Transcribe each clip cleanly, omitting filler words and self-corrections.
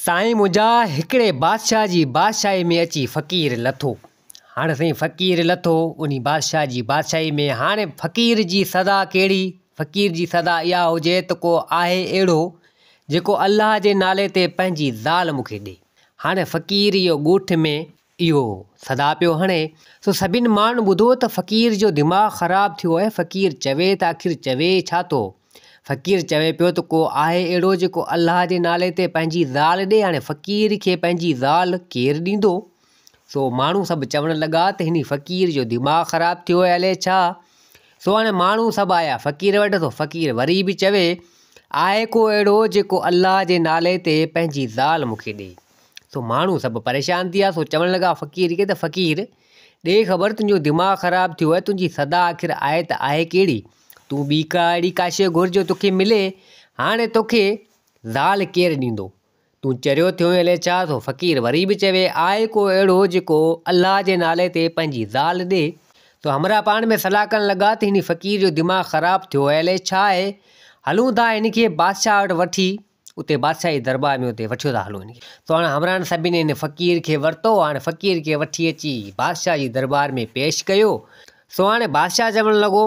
سائين منهنجا هڪڙي بادشاهه جي بادشاهي ۾ اچي فقير لٿو. هاڻي سائين فقير لٿو انهي بادشاهه جي بادشاهي ۾. هاڻي فقير جي صدا ڪهڙي؟ فقير جي صدا اها هجي ته ڪو آهي اهڙو جيڪو الله جي نالي تي پنهنجي زال مون کي ڏي. هاڻي فقير اهو ڳوٺ ۾ اهو صدا پيو هڻي. سو سڀن ماڻهن ٻڌو ته فقير جو دماغ خراب ٿيو آهي. فقير چوي ته آخر چوي ڇا ٿو؟ فقير چوي پيو ته ڪو آهي اهڙو جيڪو الله جي نالي تي پنهنجي زال ڏي. هاڻي فقير کي پنهنجي زال ڪير ڏيندو؟ سو ماڻهو سڀ چوڻ لڳا ته هن فقير جو دماغ خراب ٿيو آهي الائي ڇا؟ سو هاڻي ماڻهو سڀ آيا فقير وٽ. سو فقير وري به چوي آهي ڪو اهڙو جيڪو الله جي نالي تي پنهنجي زال مون کي ڏي؟ سو ماڻهو سڀ پريشان ٿي ويا. سو چوڻ لڳا فقير کي ته فقير ڏي خبر تنهنجو دماغ خراب ٿيو آهي، تنهنجي صدا آخر آهي ته آهي ڪهڙي؟ تون ٻي ڪا اهڙي ڪا شيء گهر جو توکي ملي، هاڻي توکي زال ڪير ڏيندو؟ تون چريو ٿيو آهين الائي ڇا؟ سو فقير وري به چوي، آهي ڪو اهڙو جيڪو الله جي نالي تي پنهنجي زال ڏي؟ سو همراهه پاڻ ۾ صلاح ڪرڻ لڳا ته هن فقير جو دماغ خراب ٿيو آهي الائي ڇا آهي؟ هلون ٿا هن کي بادشاهه وٽ وٺي اتي بادشاهي درٻار ۾ اتي وٺيو ٿا هلون هن کي. سو هاڻي همراهن سڀني هن فقير کي ورتو. هاڻي فقير کي وٺي اچي بادشاهه جي درٻار ۾ پيش ڪيو. سو هاڻي بادشاهه چوڻ لڳو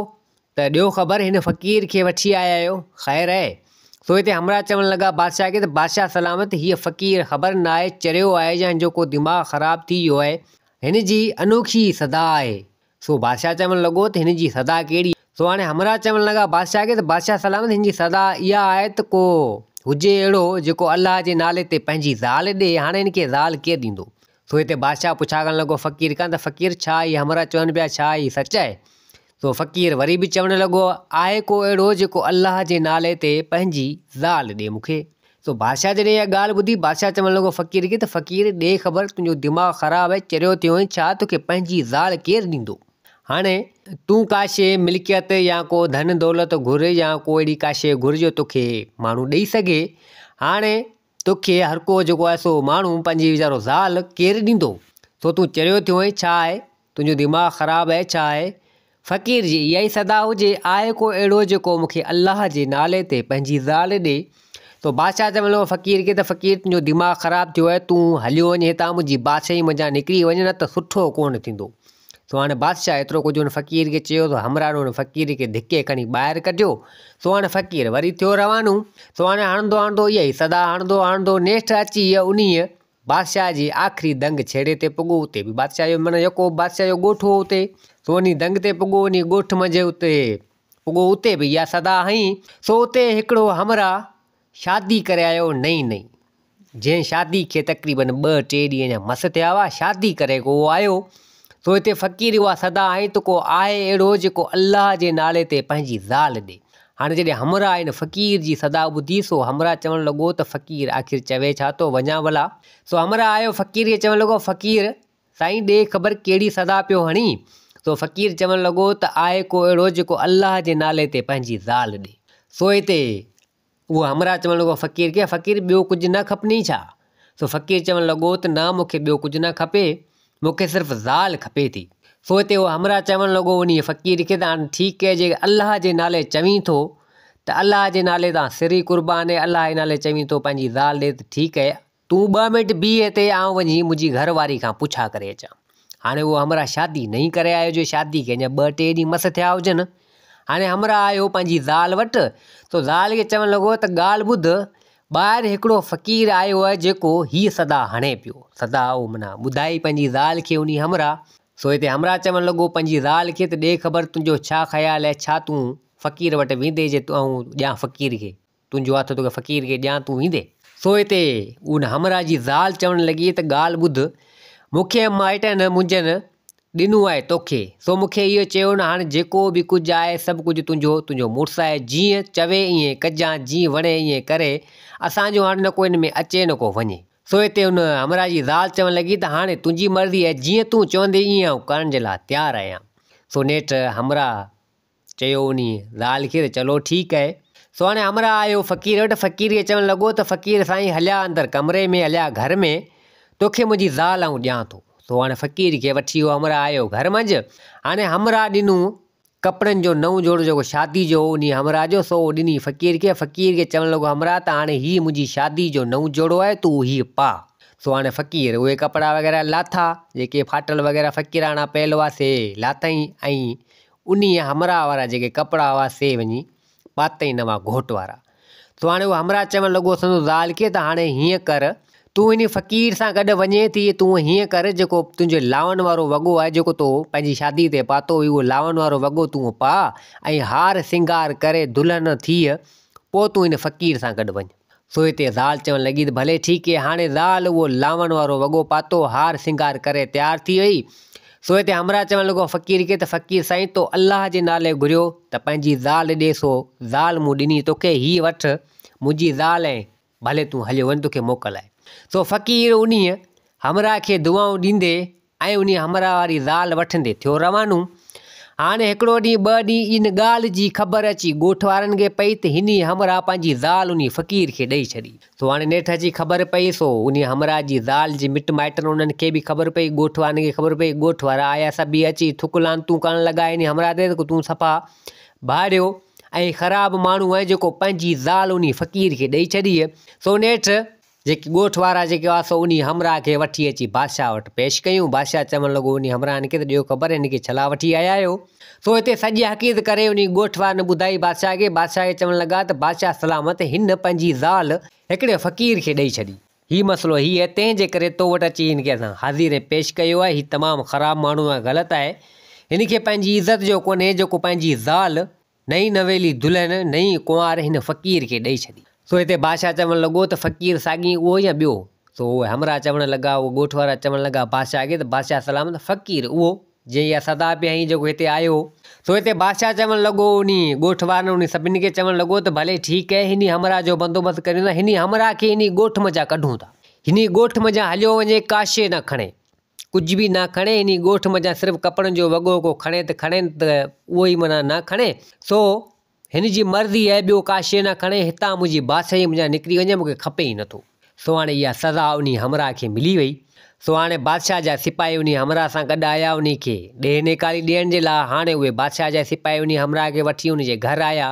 ته ڏيو خبر هن فقير کي وٺي آيا آهيو، خير آهي؟ سو هتي همراهه چوڻ لڳا بادشاهه کي ته بادشاهه سلامت هيء فقير خبر ناهي چريو آهي يا هن جو ڪو دماغ خراب ٿي ويو آهي. هن جي انوکي صدا آهي. سو بادشاهه چوڻ لڳو ته هن جي صدا ڪهڙي؟ سو هاڻي همراهه چوڻ لڳا بادشاهه کي ته بادشاهه سلامت هن جي صدا اها آهي ته ڪو هجي اهڙو جيڪو الله جي نالي تي پنهنجي زال ڏي، هاڻي هن کي زال ڪير ڏيندو؟ سو هتي بادشاهه پڇا ڪرڻ لڳو فقير کان ته فقير ڇا هي همراهه چون پيا ڇا هي سچ آهي؟ سو فقير وري به چوڻ لڳو آهي ڪو اهڙو جيڪو الله جي نالي تي پنهنجي زال ڏي مون کي؟ سو بادشاهه جڏهن اها ڳالهه ٻڌي، بادشاهه چوڻ لڳو فقير کي ته فقير ڏي خبر تنهنجو دماغ خراب آهي، چريو ٿيو آهين ڇا، توکي پنهنجي زال ڪير ڏيندو؟ هاڻي تون ڪا شيء ملڪيت يا ڪو ڌن دولت گهر يا ڪو اهڙي ڪا شيء گهر جو توکي ماڻهو ڏئي سگهي، هاڻي توکي هرڪو جيڪو آهي سو ماڻهو پنهنجي ويچارو زال ڪير ڏيندو؟ سو تون چريو ٿيو آهين ڇا آهي؟ تنهنجو دماغ خراب آهي ڇا آهي؟ فقير جي اها ئي صدا هجي، آهي ڪو اهڙو جيڪو مون کي الله جي نالي تي پنهنجي زال ڏي؟ سو بادشاهه چوڻ لڳو فقير کي ته فقير تنهنجو دماغ خراب ٿيو آهي، تون هليو وڃ هتان منهنجي بادشاهي منجهان نڪري وڃ نه ته سٺو ڪونه ٿيندو. سو هاڻي بادشاهه ايترو ڪجهه ان فقير کي چيو ته همراهن ان فقير کي ڌڪي کڻي ٻاهر ڪڍيو. سو هاڻي فقير وري ٿيو روانو. سو هاڻي هڻندو هڻندو اها ئي صدا هڻندو هڻندو نيٺ اچي انهيء بادشاهه جي آخري دنگ ڇيڙي تي پڳو، اتي به بادشاهه جو معنيٰ يڪو بادشاهه جو ڳوٺ هو اتي، سو وڃي دنگ تي پڳو، وڃي ڳوٺ منجهه اتي پڳو، اتي به اها صدا هنئي، سو اتي هڪڙو همراهه شادي ڪري آيو نئين نئين، جنهن شادي کي تقريبن ٻه ٽي ڏينهن اڃا مس ٿيا هئا، شادي ڪري ڪو آيو، سو هتي فقير اها صدا هنئي ته ڪو آهي اهڙو جيڪو الله جي نالي تي پنهنجي زال ڏي. هاڻي جڏهن همراهه ان فقير جي صدا ٻڌي سو همراهه چوڻ لڳو ته فقير آخر چوي ڇا ٿو وڃان ڀلا. سو همراهه آيو فقير کي چوڻ لڳو فقير سائين ڏي خبر ڪهڙي صدا پيو هڻين. سو فقير چوڻ لڳو ته آهي ڪو اهڙو جيڪو الله جي نالي تي پنهنجي زال ڏي. سو هتي اهو همراهه چوڻ لڳو فقير کي، فقير ٻيو ڪجهه نه کپنئي ڇا؟ سو فقير چوڻ لڳو ته نه مون کي ٻيو ڪجهه نه کپي، مون کي صرف زال کپي ٿي. سو هتي اهو همراهه چوڻ لڳو انهيء فقير کي ته هاڻ ٺيڪ آهي جي الله جي نالي چوين ٿو ته الله جي نالي تان سر ئي قربان آهي، الله جي نالي چوين ٿو پنهنجي زال ڏي ته ٺيڪ آهي، تون ٻه منٽ بيهه هتي آئون وڃي منهنجي گهر واري کان پڇا ڪري اچان. هاڻي اهو همراهه شادي نئين ڪري آيو جو شادي کي اڃا ٻه ٽي ڏينهن مس ٿيا هجن. هاڻي همراهه آيو پنهنجي زال وٽ ته زال کي چوڻ لڳو ته ڳالهه ٻڌ ٻاهر هڪڙو فقير آيو آهي جيڪو هيء صدا هڻي پيو. صدا اهو معنيٰ ٻڌائي پنهنجي زال کي انهي همراهه. سو هتي همراهه چوڻ لڳو پنهنجي زال کي ته ڏي خبر تنهنجو ڇا خيال آهي ڇا تون فقير وٽ ويندي جي آئون ڏيان فقير کي. تنهنجو هٿ توکي فقير کي ڏيان تون ويندين؟ سو هتي ان همراهه جي زال چوڻ لڳي ته ڳالهه ٻڌ، مون کي مائٽن منهنجن ڏنو آهي توکي، سو مون کي اهو چيو نه هاڻ جيڪو به ڪجهه آهي سڀ ڪجهه تنهنجو، تنهنجو مڙس آهي، جيئن چوي ائين ڪجان، جيئن وڻي ائين ڪري، اسان جو هاڻ نه ڪو ان ۾ اچي نه ڪو وڃي. سو هتي ان همراهه جي زال چوڻ لڳي ته هاڻي تنهنجي مرضي آهي، جيئن تون چوندين ائين آئون ڪرڻ جي لاء تيار آهيان. سو نيٺ همراهه چيو انهيء زال کي ته چلو ٺيڪ آهي. سو هاڻي همراهه آيو فقير وٽ، فقير کي چوڻ لڳو ته فقير سائين هليا اندر ڪمري ۾ هليا گهر ۾ توکي منهنجي زال آئون ڏيان ٿو. سو هاڻي فقير کي وٺي اهو همراهه آيو گهر منجهه، هاڻي همراهه ڏنو ڪپڙن جو نئون جوڙو جيڪو شادي جو هو انهي همراهه جو، سو ڏني فقير کي. فقير کي چوڻ لڳو همراهه ته هاڻي هي منهنجي شادي جو نئون جوڙو آهي، تون هي پاء. سو هاڻي فقير اهي ڪپڙا وغيره لاٿا، جيڪي ڦاٽل وغيره فقيراڻا پيل هئا سي لاٿائين ۽ انهيء همراهه وارا جيڪي ڪپڙا هئا سي وڃي پاتائين نوان گهوٽ وارا. سو هاڻي اهو همراهه چوڻ لڳو سندس زال کي ته هاڻي هيئن ڪر، تون انهي فقير سان گڏ وڃين ٿي، تون هيئن ڪر جيڪو تنهنجي لاون وارو وڳو آهي جيڪو تو پنهنجي شاديء تي پاتو هو اهو لاون وارو وڳو تون پاء ۽ هار سينگار ڪري دلهن ٿيء، پوء تون ان فقير سان گڏ وڃ. سو هتي زال چوڻ لڳي ته ڀلي ٺيڪ اهي. هاڻي زال اهو لاون وارو وڳو پاتو، هار سينگار ڪري تيار ٿي وئي. سو هتي همراهه چوڻ لڳو فقير کي ته فقير سائين تو الله جي نالي گهريو ته پنهنجي زال ڏي سو زال مون ڏني توکي هيء وٺ منهنجي زال ۽ ڀلي تون هليو وڃ توکي موڪل آهي. سو فقير انهيء همراهه کي دعائون ڏيندي ۽ انهيء همراهه واري زال وٺندي ٿيو روانو. هاڻي هڪڙو ڏينهن ٻه ڏينهن ان ڳالهه جي خبر اچي ڳوٺ وارن کي پئي ته هني همراهه پنهنجي زال انهيء فقير کي ڏئي ڇڏي. سو هاڻي نيٺ اچي خبر پئي سو انهيء همراهه جي زال جي مٽ مائٽن انهن کي به خبر پئي، ڳوٺ وارن کي خبر پئي، ڳوٺ وارا آيا سڀيئي اچي ٿڪ لعنتون ڪرڻ لڳا انهيء همراهه تي ته تون صفا ڀاڙيو ۽ خراب ماڻهو آهين جيڪو پنهنجي زال انهيء فقير کي ڏئي ڇڏي. سو نيٺ جيڪي ڳوٺ وارا جيڪي هئا سو انهي همراهه کي وٺي اچي بادشاهه وٽ پيش ڪيون. بادشاهه چوڻ لڳو انهي همراهن کي ته ڏيو خبر هن کي ڇلا وٺي آيا آهيو. سو هتي سڄي حقيقت ڪري انهي ڳوٺ وارن ٻڌائي بادشاهه کي. بادشاهه کي چوڻ لڳا ته بادشاهه سلامت هن پنهنجي زال هڪڙي فقير کي ڏئي ڇڏي. هي مسئلو هي آهي تنهن جي ڪري تو وٽ اچي هن کي اسان حاضر ۽ پيش ڪيو آهي. هي تمام خراب ماڻهو ۽ غلط آهي. هن کي پنهنجي عزت جو ڪونهي جيڪو پنهنجي زال نئين نويلي دلهن، نئين ڪنوار هن فقير کي ڏئي ڇڏي. سو هتي بادشاهه چوڻ لڳو ته فقير ساڳي اهو يا ٻيو؟ سو اهي همراهه چوڻ لڳا، اهي ڳوٺ وارا چوڻ لڳا بادشاهه کي ته بادشاهه سلامت فقير اهو، جنهن اها صدا پئي هنئي جيڪو هتي آيو هو. سو هتي بادشاهه چوڻ لڳو انهي ڳوٺ وارن انهي سڀني کي چوڻ لڳو ته ڀلي ٺيڪ اهي هني همراهه جو بندوبست ڪريون ٿا، هني همراهه کي هني ڳوٺ منجهان ڪڍون ٿا. هني ڳوٺ منجهان هليو وڃي ڪا شيء نه کڻي. ڪجهه به نه کڻي، انهي ڳوٺ منجهان صرف ڪپڙن جو وڳو ڪو کڻي ته کڻي نه ته اهو ئي معنيٰ نه کڻي، سو هن جي مرضي آهي ٻيو ڪا شيء نه کڻي، هتان منهنجي بادشاهيء منجهان نڪري وڃي مون کي کپي ئي نٿو. سو هاڻي اها سزا انهي همراهه کي ملي وئي. سو هاڻي بادشاهه جا سپاهي انهي همراهه سان گڏ آيا انهي کي ڏيهه نيڪالي ڏيڻ جي لاء. هاڻي اهي بادشاهه جا سپاهي انهي همراهه کي وٺي ان جي گهر آيا.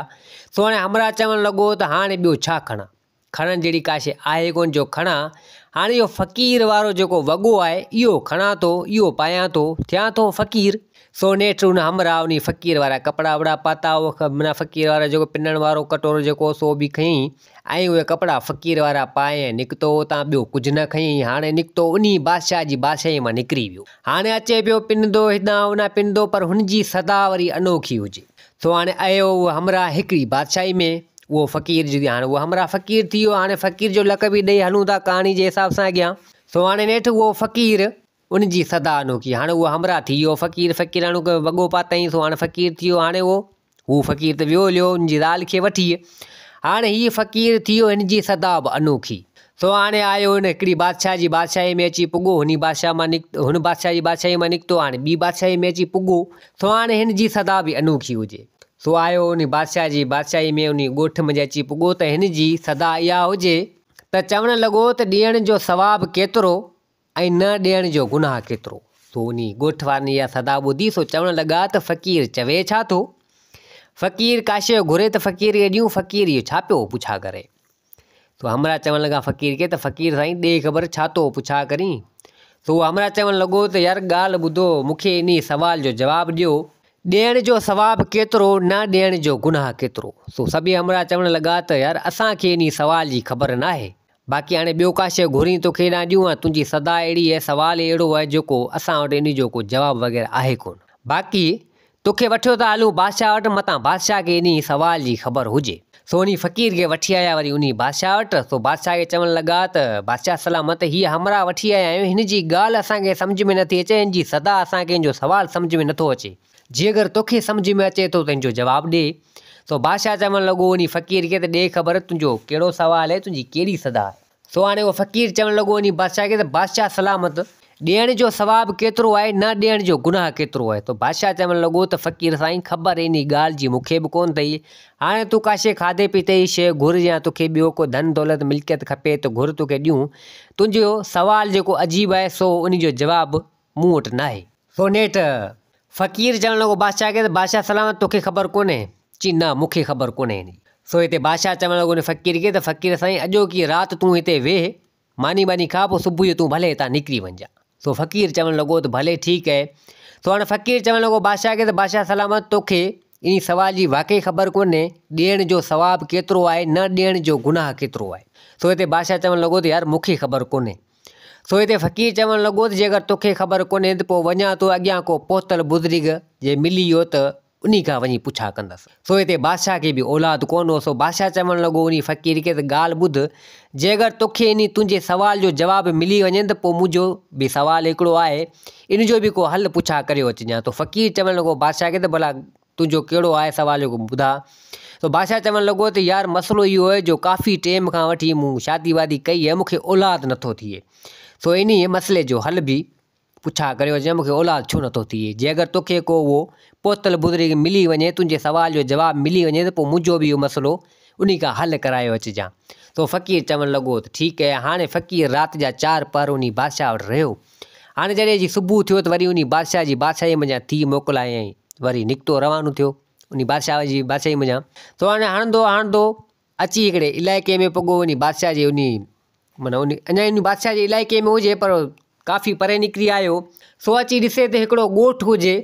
سو هاڻي همراهه چوڻ لڳو ته هاڻي ٻيو ڇا کڻان؟ کڻڻ جهڙي ڪا شيء آهي ڪونه جو کڻان. هاڻي اهو فقير وارو جيڪو وڳو آهي، اهو کڻان ٿو، اهو پايان ٿو، ٿيان ٿو فقير. سو نيٺ ان همراهه انهي فقير وارا ڪپڙا وپڙا پاتا، اهو معنيٰ فقير وارو جيڪو پنڻ وارو ڪٽورو جيڪو هو سو به کنيائين ۽ اهي ڪپڙا فقير وارا پائي ۽ نڪتو اتان، ٻيو ڪجهه نه کنيائين. هاڻي نڪتو انهي بادشاهه جي بادشاهيء مان نڪري ويو. هاڻي اچي پيو پنندو هيڏانهن هوڏانهن پنندو، پر هن جي صدا وري انوکي هجي. سو هاڻي آيو اهو همراهه هڪڙي بادشاهي ۾، اهو فقير جي هاڻي اهو همراهه فقير ٿي ويو، هاڻي فقير جو لقب ئي ڏئي هلون ٿا ڪهاڻي جي حساب سان اڳيان. سو هاڻي نيٺ اهو فقير ان جي صدا انوکي، هاڻي اهو همراهه ٿي ويو فقير، فقيراڻو وڳو پاتائين سو هاڻي فقير ٿي ويو، هاڻي اهو هو فقير ته ويو هليو ان جي زال کي وٺي، هاڻي هي فقير ٿي ويو هن جي صدا به انوکي. سو هاڻي آيو هن هڪڙي بادشاهه جي بادشاهيء ۾ اچي پڳو، هني بادشاهه مان نڪتو، هن بادشاهه جي بادشاهيء مان نڪتو، هاڻي ٻي بادشاهيء ۾ اچي پڳو، سو هاڻي هن جي صدا به انوکي هجي. سو آيو انهي بادشاهه جي بادشاهيء ۾ انهي ڳوٺ منجهه اچي پڳو ته هن جي صدا اها هجي ته چوڻ لڳو ته ڏيڻ جو ثواب ڪيترو ۽ نه ڏيڻ جو گناهه ڪيترو. سو انهي ڳوٺ وارن اها صدا ٻڌي سو چوڻ لڳا ته فقير چوي ڇا ٿو؟ فقير ڪا شيء گهري ته فقير کي ڏيون، فقير اهو ڇا پيو پڇا ڪري؟ سو همراهه چوڻ لڳا فقير کي ته فقير سائين ڏي خبر ڇا ٿو پڇا ڪرين؟ سو اهو همراهه چوڻ لڳو ته يار ڳالهه ٻڌو مون کي انهي سوال جو جواب ڏيو. ڏيڻ جو ثواب ڪيترو نه ڏيڻ جو گناهه ڪيترو؟ سو سڀئي همراهه چوڻ لڳا ته يار اسان کي انهي سوال جي خبر ناهي. باقي هاڻي ٻيو ڪا شيء گهرين توکي هيڏانهن ڏيون ها تنهنجي صدا اهڙي آهي سوال ئي اهڙو آهي جيڪو اسان وٽ انهي جو ڪو جواب وغيره آهي ڪونه. باقي توکي وٺيو ٿا هلون بادشاهه وٽ متان بادشاهه کي انهي سوال جي خبر هجي. سو انهي فقير کي وٺي آيا وري انهي بادشاهه وٽ. سو بادشاهه کي چوڻ لڳا ته بادشاهه سلامت هيء همراهه وٺي آيا آهيون هن جي ڳالهه اسان کي سمجهه ۾ نٿي اچي هن جي صدا اسان کي هن جو سوال سمجهه ۾ نٿو اچي. جي اگر توکي سمجهه ۾ اچي ٿو ته هن جو جواب ڏي. سو بادشاهه چوڻ لڳو انهي فقير کي ته ڏي خبر تنهنجو ڪهڙو سوال آهي تنهنجي ڪهڙي صدا آهي. سو هاڻي اهو فقير چوڻ لڳو انهي بادشاهه کي ته بادشاهه سلامت، ڏيڻ جو ثواب ڪيترو آهي، نه ڏيڻ جو گناهه ڪيترو آهي؟ تو بادشاهه چوڻ لڳو ته فقير سائين خبر انهي ڳالهه جي مون کي به ڪونه اٿئي. هاڻي تون ڪا شيء کاڌي پيتي جي شيء گهر يا توکي ٻيو ڪو ڌن دولت ملڪيت کپي ته گهر توکي ڏيون. تنهنجو سوال جيڪو عجيب آهي سو انهي جو جواب مون وٽ ناهي. سو نيٺ فقير چوڻ لڳو بادشاهه کي ته بادشاهه سلامت توکي خبر ڪونهي؟ چي نه مون کي خبر ڪونهي هن جي. سو هتي بادشاهه چوڻ لڳو ان فقير کي ته فقير سائين اڄوڪي رات تون هتي ويهه، ماني ٻاني کاء پوء صبح جو تون ڀلي هتان نڪري وڃجان. سو فقير چوڻ لڳو ته ڀلي ٺيڪ اهي. سو هاڻي فقير چوڻ لڳو بادشاهه کي ته بادشاهه سلامت توکي انهي سوال جي واقعي خبر ڪونهي، ڏيڻ جو ثواب ڪيترو آهي نه ڏيڻ جو گناهه ڪيترو آهي. سو هتي بادشاهه چوڻ لڳو ته يار مون کي خبر ڪونهي. سو هتي فقير چوڻ لڳو ته جيڪر توکي خبر ڪونهي ته پوء وڃان ٿو اڳيان ڪو پهتل بزرگ جي ملي ويو ته انهي کان وڃي پڇا ڪندس. سو هتي بادشاهه کي به اولاد ڪونه هو سو بادشاهه چوڻ لڳو انهي فقير کي ته ڳالهه ٻڌ جيڪر توکي انهي تنهنجي سوال جو جواب ملي وڃي ته پوء منهنجو به سوال هڪڙو آهي ان جو به ڪو حل پڇا ڪريو اچجان. تو فقير چوڻ لڳو بادشاهه کي ته ڀلا تنهنجو ڪهڙو آهي سوال جو ٻڌاء. سو بادشاهه چوڻ لڳو ته يار مسئلو اهو آهي جو ڪافي ٽيم کان وٺي مون شادي وادي ڪئي آهي مون کي اولاد نٿو ٿئي سو انهيء مسئلي جو حل به پڇا ڪريو اچجان مون کي اولاد ڇو نٿو ٿئي جي اگر توکي ڪو اهو پهتل بزرگ ملي وڃي تنهنجي سوال جو جواب ملي وڃي ته پوء منهنجو به اهو مسئلو انهي کان حل ڪرايو اچجان. سو فقير چوڻ لڳو ته ٺيڪ آهي هاڻي فقير رات جا چار پهر انهي بادشاهه وٽ رهيو. هاڻي جڏهن اچي صبح ٿيو ته وري انهي بادشاهه جي بادشاهيء منجهان ٿي موڪلايائين. وري نڪتو روانو ٿيو انهي بادشاهه جي بادشاهيء منجهان. سو هاڻي هڻندو هڻندو اچي هڪڙي علائقي ۾ پڳو انهي بادشاهه جي انهي معنيٰ انهي اڃا انهي بادشاهه جي علائقي ۾ هجي پر ڪافي پري نڪري آيو. سو اچي ڏسي ته هڪڙو ڳوٺ هجي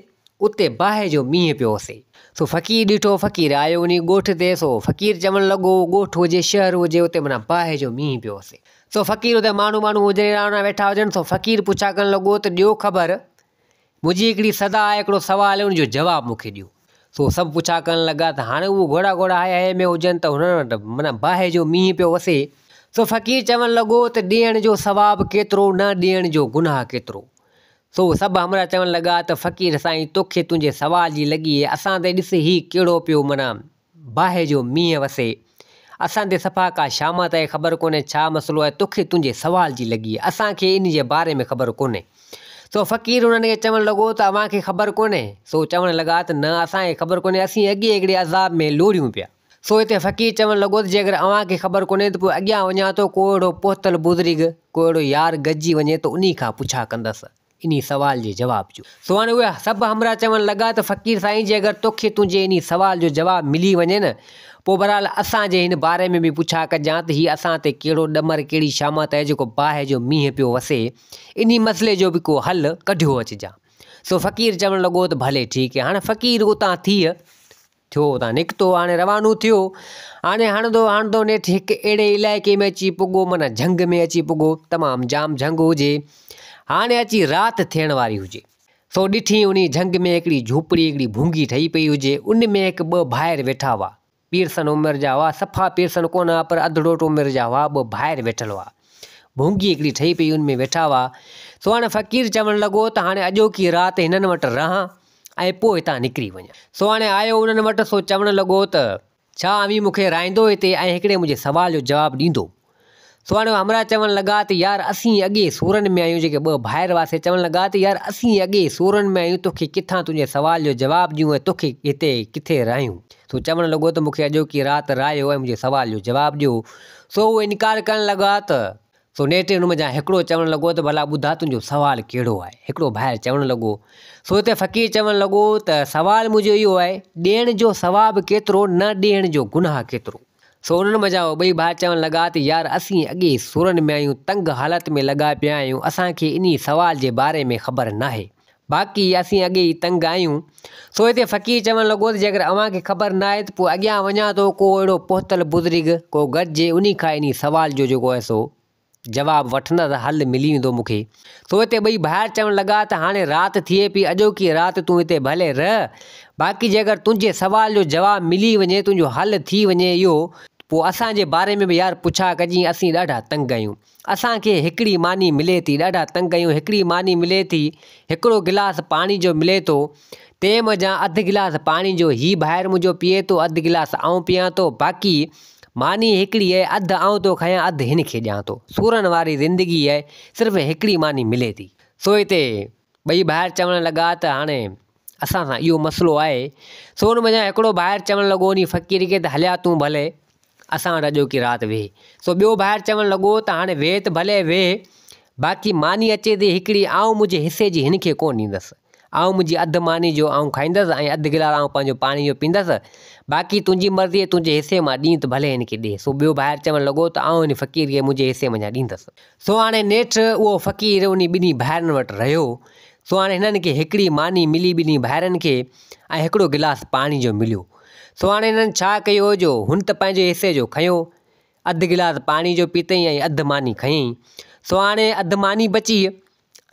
اتي باهه جو مينهن پيو وسي. سو فقير ڏٺو فقير آيو انهي ڳوٺ تي سو فقير چوڻ لڳو ڳوٺ هجي شهر هجي اتي معنيٰ باهه جو مينهن پيو وسي. سو فقير اتي ماڻهو ٻاڻهو هجن راڻا ويٺا هجن سو فقير پڇا ڪرڻ لڳو ته ڏيو خبر منهنجي هڪڙي صدا آهي هڪڙو سوال آهي ان جو جواب مون کي ڏيو. سو سڀ پڇا ڪرڻ لڳا ته هاڻي اهو گهوڙا گهوڙا هاء هاء ۾ هجن ته هنن وٽ معنيٰ باهه جو مينهن پيو وسي. سو فقير چوڻ لڳو ته ڏيڻ جو ثواب ڪيترو نه ڏيڻ جو گناهه ڪيترو. سو سڀ همراهه چوڻ لڳا ته فقير سائين توکي تنهنجي سوال جي لڳي اسان تي ڏس هي ڪهڙو پيو معنيٰ باهه جو مينهن وسي، اسان تي صفا ڪا شامت آهي، خبر ڪونهي ڇا مسئلو آهي، توکي تنهنجي سوال جي لڳي آهي، اسان کي ان جي باري ۾ خبر ڪونهي. سو فقير انهن کي چوڻ لڳو ته اوهان کي خبر ڪونهي؟ سو چوڻ لڳا ته نه اسان کي خبر ڪونهي، اسين اڳي هڪڙي عذاب ۾ لوڙهيون پيا. سو هتي فقير چوڻ لڳو ته جيڪر اوهان کي خبر ڪونهي ته پوء اڳيان وڃان ٿو ڪو اهڙو پهتل بزرگ، ڪو اهڙو يار گڏجي وڃي ته انهي کان پڇا ڪندس. انهي سوال جي جواب جو. سو هاڻي اهي سڀ همراهه چوڻ لڳا ته فقير سائين جي اگر توکي تنهنجي انهي سوال جو جواب ملي وڃي نه پوء بهرحال اسان جي هن باري ۾ به پڇا ڪجان ته هي اسان تي ڪهڙو ڏمر ڪهڙي شامت آهي جيڪو باهه جو مينهن پيو وسي انهي مسئلي جو به ڪو حل ڪڍيو اچجان. سو فقير چوڻ لڳو ته ڀلي ٺيڪ هاڻي فقير اتان ٿي ٿيو اتان نڪتو هاڻي روانو ٿيو هاڻي هڻندو هڻندو نيٺ هڪ اهڙي علائقي ۾ اچي پڳو معنيٰ جهنگ ۾ اچي پڳو تمام جام جهنگ هجي هاڻي اچي رات ٿيڻ واري هجي سو ڏٺي انهي جهنگ ۾ هڪڙي جهوپڙي هڪڙي ڀونگي ٺهي پئي هجي ان ۾ هڪ ٻه ڀائر ويٺا هئا پيرسن عمر جا هئا صفا پيرسن ڪونه هئا پر اڌڙوٽ عمر جا هئا ٻه ڀائر ويٺل هئا ڀونگي هڪڙي ٺهي پئي ان ۾ ويٺا هئا سو هاڻي فقير چوڻ لڳو ته هاڻي اڄوڪي رات هنن وٽ رهان ۽ پوء هتان نڪري وڃان. سو هاڻي آيو انهن وٽ، سو چوڻ لڳو ته، ڇا اوهين مون کي رائيندو هتي ۽ هڪڙي منهنجي سوال جو جواب ڏيندو؟ سو هاڻي همراهه چوڻ لڳا ته، يار اسين اڳي سورن ۾ آهيون جيڪي ٻه ڀائر هئاسي چوڻ لڳا ته، يار اسين اڳي سورن ۾ آهيون توکي ڪٿان تنهنجي سوال جو جواب ڏيون ۽ توکي هتي ڪٿي راهيون؟ سو چوڻ لڳو ته، مون کي اڄوڪي رات راهيو ۽ منهنجي سوال جو جواب ڏيو. سو هو انڪار ڪرڻ لڳا ته. سو نيٺ ان منجهان هڪڙو چوڻ لڳو ته ڀلا ٻڌاء تنهنجو سوال ڪهڙو آهي؟ هڪڙو ڀائر چوڻ لڳو. سو هتي فقير چوڻ لڳو ته سوال منهنجو اهو آهي، ڏيڻ جو ثواب ڪيترو نه ڏيڻ جو گناهه ڪيترو؟ سو انهن منجهان اهي ٻئي ڀائر چوڻ لڳا ته يار اسين اڳي ئي سورن ۾ آهيون، تنگ حالت ۾ لڳا پيا آهيون، اسان کي انهي سوال جي باري ۾ خبر ناهي. باقي اسين اڳي ئي تنگ آهيون. سو هتي فقير چوڻ لڳو ته جيڪر اوهان کي خبر ناهي ته پوء اڳيان وڃان ٿو ڪو اهڙو پهتل بزرگ ڪو گڏجي انهي کان انهي سوال جو جيڪو آهي سو جواب وٺندس حل ملي ويندو مون کي. سو هتي ٻئي ڀائر چوڻ لڳا ته هاڻي رات ٿئي پئي اڄوڪي رات تون هتي ڀلي رهه باقي جيڪر تنهنجي سوال جو جواب ملي وڃي تنهنجو حل ٿي وڃي اهو پوء اسان جي باري ۾ به يار پڇا ڪجين اسين ڏاڍا تنگ آهيون. اسان کي هڪڙي ماني ملي ٿي، ڏاڍا تنگ آهيون، هڪڙي ماني ملي ٿي، هڪڙو گلاس پاڻي جو ملي ٿو، تنهن منجهان اڌ گلاس پاڻي جو هي ڀائر منهنجو پيئي ٿو، اڌ گلاس آئون پيئان ٿو، باقي ماني هڪڙي آهي، اڌ آئون ٿو کايان، اڌ هن کي ڏيان ٿو. سورن واري زندگي آهي، صرف هڪڙي ماني ملي ٿي. سو هتي ٻئي ڀائر چوڻ لڳا ته هاڻي اسان سان اهو مسئلو آهي. سو ان منجهان هڪڙو ڀائر چوڻ لڳو انهي فقير کي ته هليا تون ڀلي اسان وٽ اڄوڪي رات ويهه. سو ٻيو ڀائر چوڻ لڳو ته هاڻي ويهه ته ڀلي ويهه، باقي ماني اچي ٿي هڪڙي آئون منهنجي حصي جي هن کي ڪونه ڏيندس. آئون منهنجي اڌ ماني جو آئون کائيندس ۽ اڌ گلاس آئون پنهنجو پاڻي جو پيندس، باقي تنهنجي مرضي تنهنجي حصي مان ڏين ته ڀلي هن کي ڏي. سو ٻيو ڀائر چوڻ لڳو ته آئون هن فقير کي منهنجي حصي منجهان ڏيندس. سو هاڻي نيٺ اهو فقير انهي ٻنهي ڀائرن وٽ رهيو. سو هاڻي هنن کي هڪڙي ماني ملي ٻنهي ڀائرن کي ۽ هڪڙو گلاس پاڻي جو مليو. سو هاڻي هنن ڇا ڪيو جو هن ته پنهنجي حصي جو کنيو، اڌ گلاس پاڻي جو پيتئين ۽ اڌ ماني کنيائين. سو هاڻي اڌ ماني بچي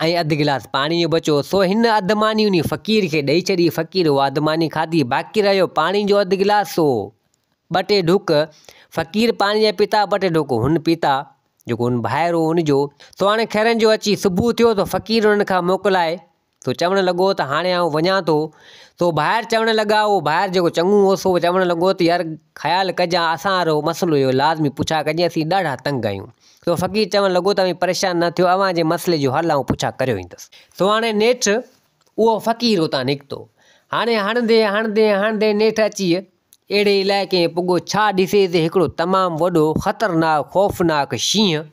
۽ اڌ گلاس پاڻي جو بچو. سو هن اڌ ماني انهي فقير کي ڏئي ڇڏي. فقير اها اڌ ماني کاڌي. باقي رهيو پاڻي جو اڌ گلاس سو ٻه ٽي ڍڪ فقير پاڻي جا پيتا، ٻه ٽي ڍڪ هن پيتا، جيڪو هن ڀائر هو ان جو. سو هاڻي خيرن جو اچي صبح ٿيو ته فقير انهن کان موڪلائي سو چوڻ لڳو ته هاڻي آئون وڃان ٿو. سو ڀائر چوڻ لڳا، اهو ڀائر جيڪو چڱو هو سو چوڻ لڳو ته يار خيال ڪجان اسان وارو مسئلو اهو لازمي پڇا ڪجين اسين ڏاڍا تنگ آهيون. سو فقير چوڻ لڳو ته اوهين پريشان نه ٿيو اوهان جي مسئلي جو حل آئون پڇا ڪريو ايندس. سو هاڻي نيٺ اهو فقير اتان نڪتو. هاڻي هڻندي هڻندي هڻندي نيٺ اچي اهڙي علائقي ۾ پڳو ڇا ڏسي ته هڪڙو تمام وڏو خطرناڪ خوفناڪ شينهن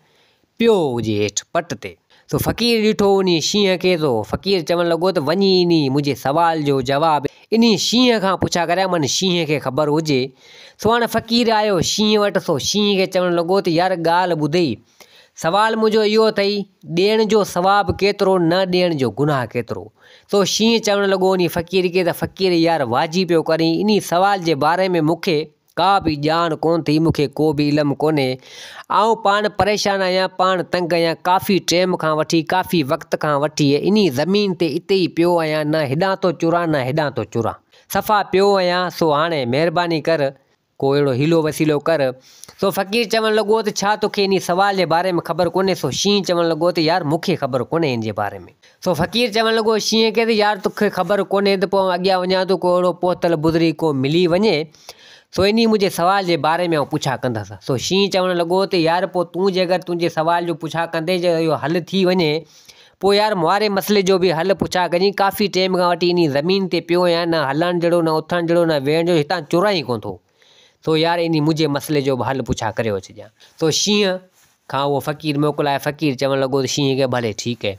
پيو هجي هيٺ پٽ تي. سو فقير ڏٺو انهي شينهن کي سو فقير چوڻ لڳو ته وڃي انهي منهنجي سوال جو جواب انهي شينهن کان پڇا ڪريان من شينهن کي خبر هجي. سو هاڻي فقير آيو شينهن وٽ سو شينهن کي چوڻ لڳو ته يار ڳالهه ٻڌئي سوال منهنجو اهو اٿئي ڏيڻ جو ثواب ڪيترو نه ڏيڻ جو گناهه ڪيترو. سو شينهن چوڻ لڳو انهي فقير کي ته فقير يار واجب پيو ڪرين انهي سوال جي باري ۾ مون کي ڪا به ڄاڻ ڪونه ٿي مون کي ڪو به علم ڪونهي آئون پاڻ پريشان آهيان پاڻ تنگ آهيان ڪافي ٽيم کان وٺي ڪافي وقت کان وٺي انهي زمين تي اتي ئي پيو آهيان نه هيڏانهن ٿو چران نه هيڏانهن ٿو چران صفا پيو آهيان سو هاڻي مهرباني ڪر ڪو اهڙو حيلو وسيلو ڪر. سو فقير چوڻ لڳو ته ڇا توکي انهي سوال جي باري ۾ خبر ڪونهي؟ سو شينهن چوڻ لڳو ته يار مون کي خبر ڪونهي ان جي باري ۾. سو فقير چوڻ لڳو شينهن کي ته يار توکي خبر ڪونهي ته پوء آئون اڳيان وڃان ٿو ڪو اهڙو پهتل بزرگ ڪو ملي وڃي سو انهي منهنجي سوال جي باري ۾ آئون پڇا ڪندس. سو شينهن چوڻ لڳو ته يار پوء تون جيڪر تنهنجي سوال جو پڇا ڪندين جي اهو حل ٿي وڃي پوء يار مون واري مسئلي جو به حل پڇا ڪجين، ڪافي ٽيم کان وٺي انهي زمين تي پيو آهيان، نه هلڻ جهڙو، نه اٿڻ جهڙو، نه ويهڻ جهڙو، هتان چران ئي ڪونه ٿو. سو يار انهي منهنجي مسئلي جو به حل پڇا ڪريو اچجان. سو شينهن کان اهو فقير موڪلائي، فقير چوڻ لڳو ته شينهن کي ڀلي ٺيڪ اهي.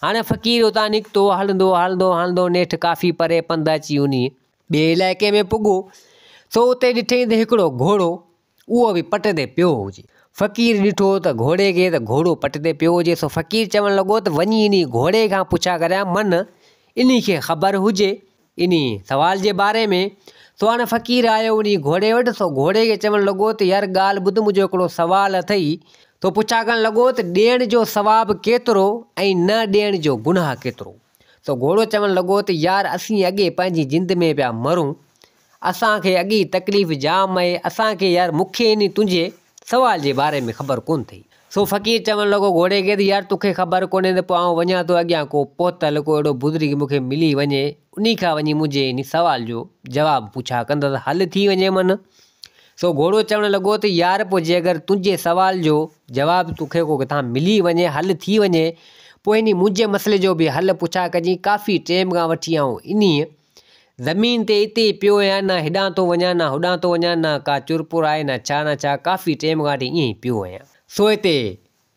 هاڻي فقير اتان نڪتو، هلندو هلندو هلندو نيٺ ڪافي پري پنڌ اچي انهي ٻئي علائقي ۾ پڳو. سو اتي ڏٺئين ته هڪڙو گهوڙو اهو به پٽ تي پيو هجي. فقير ڏٺو ته گهوڙي کي ته گهوڙو پٽ تي پيو هجي، سو فقير چوڻ لڳو ته وڃي انهي گهوڙي کان پڇا ڪريان، من انهي کي خبر هجي انهي سوال جي باري ۾. سو هاڻي فقير آيو انهي گهوڙي وٽ، سو گهوڙي کي چوڻ لڳو ته يار ڳالهه ٻڌ منهنجو هڪڙو سوال اٿئي. سو پڇا ڪرڻ لڳو ته ڏيڻ جو ثواب ڪيترو ۽ نه ڏيڻ جو گناهه ڪيترو؟ سو گهوڙو چوڻ لڳو ته يار اسين اڳي پنهنجي جند ۾ پيا مرون، اسان کي اڳي ئي تڪليف جام آهي، اسان کي يار مون کي انهي تنهنجي سوال جي باري ۾ خبر ڪونه ٿئي. سو فقير چوڻ لڳو گهوڙي کي ته يار توکي خبر ڪونهي ته پوء آئون وڃان ٿو اڳيان ڪو پهتل ڪو اهڙو بزرگ مون کي ملي وڃي انهي کان وڃي منهنجي انهي سوال جو جواب پڇا ڪندس حل ٿي وڃي من. سو گهوڙو چوڻ لڳو ته يار پوء جي اگر تنهنجي سوال جو جواب توکي ڪو ڪٿان ملي وڃي حل ٿي وڃي پوء انهي منهنجي مسئلي جو به حل پڇا ڪجين ڪافي ٽيم کان وٺي آئون انهي زمين تي اتي ئي پيو آهيان، نه هيڏانهن ٿو وڃان، نه هوڏانهن ٿو وڃان، نه ڪا چرپر آهي، نه ڇا نه ڇا، ڪافي ٽيم کان وٺي ائين ئي پيو آهيان. سو هتي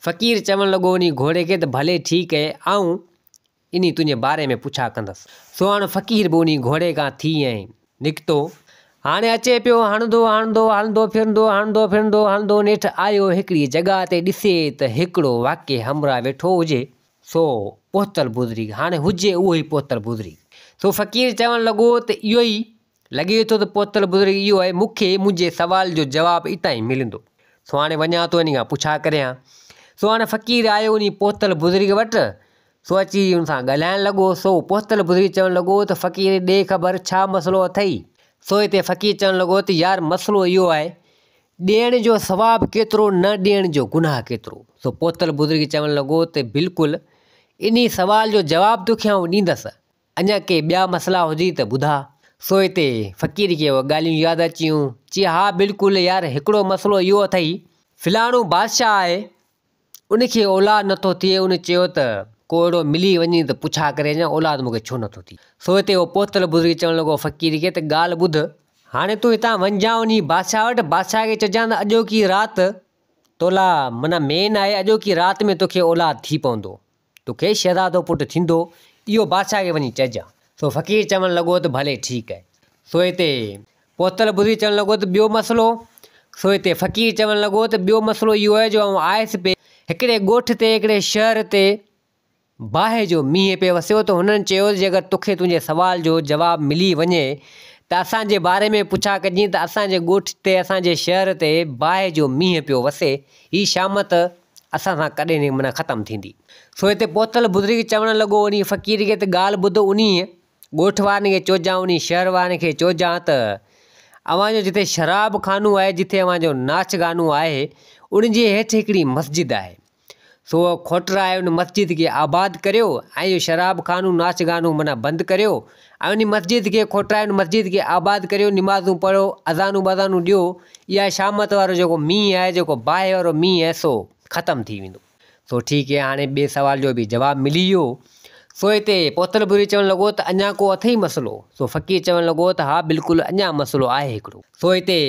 فقير چوڻ لڳو انهي گهوڙي کي ته ڀلي ٺيڪ اهي، آئون انهي تنهنجي باري ۾ پڇا ڪندس. سو هاڻ فقير به انهي گهوڙي کان ٿي ۽ نڪتو. هاڻي اچي پيو هڻندو هڻندو هلندو ڦرندو هڻندو ڦرندو هلندو نيٺ آيو هڪڙي جڳهه تي ڏسي ته هڪڙو واقعي همراهه ويٺو هجي. سو پهتل بزرگ هاڻي هجي اهو ئي پهتل بزرگ. سو فقير چوڻ لڳو ته اهو ئي لڳي ٿو ته پهتل بزرگ اهو آهي، مون کي منهنجي سوال جو جواب اتان ئي ملندو. سو هاڻي وڃان ٿو انهي کان پڇا ڪريان. سو هاڻي فقير آيو انهي پهتل بزرگ وٽ، سو اچي ان سان ڳالهائڻ لڳو. سو پهتل بزرگ چوڻ لڳو ته فقير ڏي خبر ڇا مسئلو اٿئي؟ سو هتي فقير چوڻ لڳو ته يار مسئلو اهو آهي ڏيڻ جو ثواب ڪيترو نه ڏيڻ جو گناهه ڪيترو؟ سو پهتل بزرگ چوڻ لڳو ته بلڪل انهي سوال جو جواب توکي آئون ڏيندس، اڃا ڪي ٻيا مسئلا هجي ته ٻڌاء. سو هتي فقير کي اهي ڳالهيون ياد اچيون، چي ها بلڪل يار هڪڙو مسئلو اهو اٿئي، فلاڻو بادشاهه آهي، ان کي اولاد نٿو ٿئي، ان چيو ته ڪو اهڙو ملي وڃي ته پڇا ڪري اچان اولاد مون کي ڇو نٿو ٿئي. سو هتي اهو پهتل بزرگ چوڻ لڳو فقير کي ته ڳالهه ٻڌ، هاڻي تون هتان وڃجان وڃي بادشاهه وٽ، بادشاهه کي چئجان ته اڄوڪي رات تولاء معنيٰ مين آهي، اڄوڪي رات ۾ توکي اولاد ٿي پوندو، توکي شهزادو پٽ ٿيندو، اهو بادشاهه کي وڃي چئجان. سو فقير چوڻ لڳو ته ڀلي ٺيڪ آهي. سو هتي پهتل بزرگ چوڻ لڳو ته ٻيو مسئلو؟ سو هتي فقير چوڻ لڳو ته ٻيو مسئلو اهو آهي جو آئون آيس پئي هڪڙي ڳوٺ تي هڪڙي شهر تي باهه جو مينهن پئي وسيو ته هنن چيو ته جيڪر توکي تنهنجي سوال جو جواب ملي وڃي ته اسان جي باري ۾ پڇا ڪجين ته اسان جي ڳوٺ تي اسان جي شهر تي باهه جو مينهن پيو وسي هي شامت اسان سان ڪڏهن نه معنيٰ ختم ٿيندي. سو هتي پهتل بزرگ چوڻ لڳو انهي فقير کي ته ڳالهه ٻڌ انهي ڳوٺ وارن کي چوجان انهي شهر وارن کي چوجان ته اوهان جو جتي شراب خانو آهي جتي اوهان جو ناچ گانو آهي ان جي هيٺ هڪڙي مسجد آهي سو کوٽرائي ان مسجد کي آباد ڪريو ۽ اهو شراب خانو ناچ گانو معنيٰ بند ڪريو ۽ ان مسجد کي کوٽرائي ان مسجد کي آباد ڪريو نمازون پڙهو اذانون بذانون ڏيو اها شامت وارو جيڪو مينهن آهي جيڪو باهه وارو مينهن آهي سو ختم ٿي ويندو. سو ٺيڪ آهي هاڻي ٻئي سوال جو به جواب ملي ويو. سو هتي پوتل بري چوڻ لڳو ته اڃا ڪو اٿئي مسئلو؟ سو فقير چوڻ لڳو ته ها بلڪل اڃا مسئلو آهي هڪڙو. سو هتي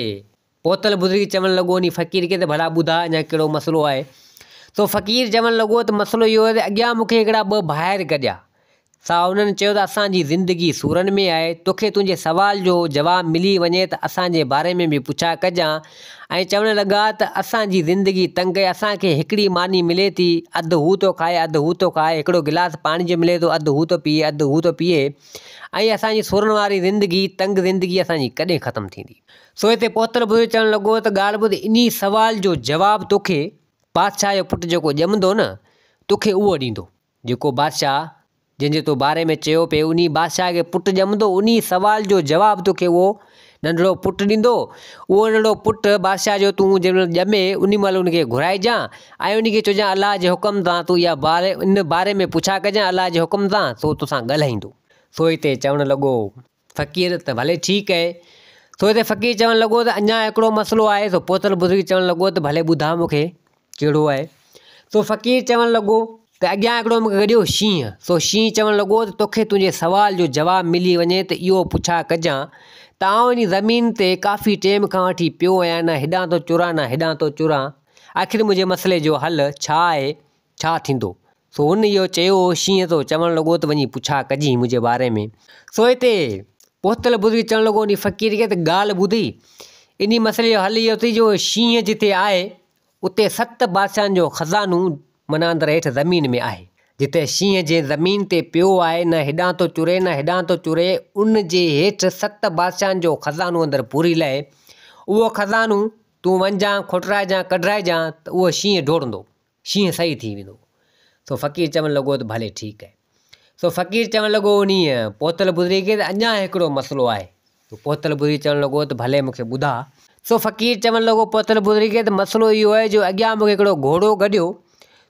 پهتل بزرگ چوڻ لڳو انهي فقير کي ته ڀلا ٻڌاء اڃا ڪهڙو مسئلو آهي؟ سو فقير چوڻ لڳو ته مسئلو اهو آهي ته اڳيان مون کي هڪڙا ٻه ڀائر گڏيا سا انهن چيو ته اسان جي زندگي سورن ۾ آهي توکي تنهنجي سوال جو جواب ملي وڃي ته اسان جي باري ۾ به پڇا ڪجان ۽ چوڻ لڳا ته اسان جي زندگي تنگ آهي اسان کي هڪڙي ماني ملي ٿي اڌ هو ٿو کائي اڌ هو ٿو کائي هڪڙو گلاس پاڻي جو ملي ٿو اڌ هو ٿو پيئي اڌ هو ٿو پيئي ۽ اسان جي سورن واري زندگي تنگ زندگي اسان جي ڪڏهن ختم ٿيندي؟ سو هتي پهتل بزرگ چوڻ لڳو ته ڳالهه ٻڌ انهي سوال جو جواب توکي بادشاهه جو پٽ جيڪو ڄمندو نه توکي اهو ڏيندو. جيڪو بادشاهه جنهن جي تو باري ۾ چيو پئي انهي بادشاهه کي پٽ ڄمندو انهي سوال جو جواب توکي اهو ننڍڙو پٽ ڏيندو. اهو ننڍڙو پٽ بادشاهه جو تون جنهن مهل ڄمي انهي مهل ان کي گهرائجان ۽ انهي کي چئجان الله جي حڪم سان تون اها باري ان باري ۾ پڇا ڪجان الله جي حڪم سان سو توسان ڳالهائيندو. سو هتي چوڻ لڳو. فقير ته ڀلي ٺيڪ اهي. سو هتي فقير چوڻ لڳو ته اڃا هڪڙو مسئلو آهي. سو پوتل بزرگ چوڻ لڳو ته ڀلي ٻڌاء مون کي ڪهڙو آهي. سو فقير چوڻ لڳو ته اڳيان هڪڙو مون کي گڏيو شينهن. سو شينهن چوڻ لڳو ته توکي تنهنجي سوال جو جواب ملي وڃي ته اهو پڇا ڪجان ته آئون انهي زمين تي ڪافي ٽيم کان وٺي پيو آهيان نه هيڏانهن ٿو چران نه هيڏانهن ٿو چران آخر منهنجي مسئلي جو حل ڇا آهي ڇا ٿيندو؟ سو هن اهو چيو، شينهن تو چوڻ لڳو ته وڃي پڇا ڪجين منهنجي باري ۾. سو هتي پهتل بزرگ چوڻ لڳو انهي فقير کي ته ڳالهه ٻڌئي، انهي مسئلي جو حل اهو اٿئي جو شينهن جتي آهي، اتي ست بادشاهن جو خزانو معنيٰ اندر هيٺ زمين ۾ آهي. جتي شينهن جنهن زمين تي پيو آهي، نه هيڏانهن ٿو چري نه هيڏانهن ٿو چري، ان جي هيٺ ست بادشاهن جو خزانو اندر پوريل آهي. اهو خزانو تون وڃجان، کوٽرائجان، ڪڍرائجان ته اهو شينهن ڊوڙندو. شينهن صحيح ٿي ويندو. سو فقير چوڻ لڳو ته ڀلي ٺيڪ آهي. سو فقير چوڻ لڳو انهيء پهتل بزرگ کي ته اڃا هڪڙو مسئلو آهي. سو پهتل بزرگ چوڻ لڳو ته ڀلي مون کي ٻڌاء. سو فقير چوڻ لڳو پهتل بزرگ کي ته مسئلو اهو آهي جو اڳيان مون کي هڪڙو گهوڙو گڏيو.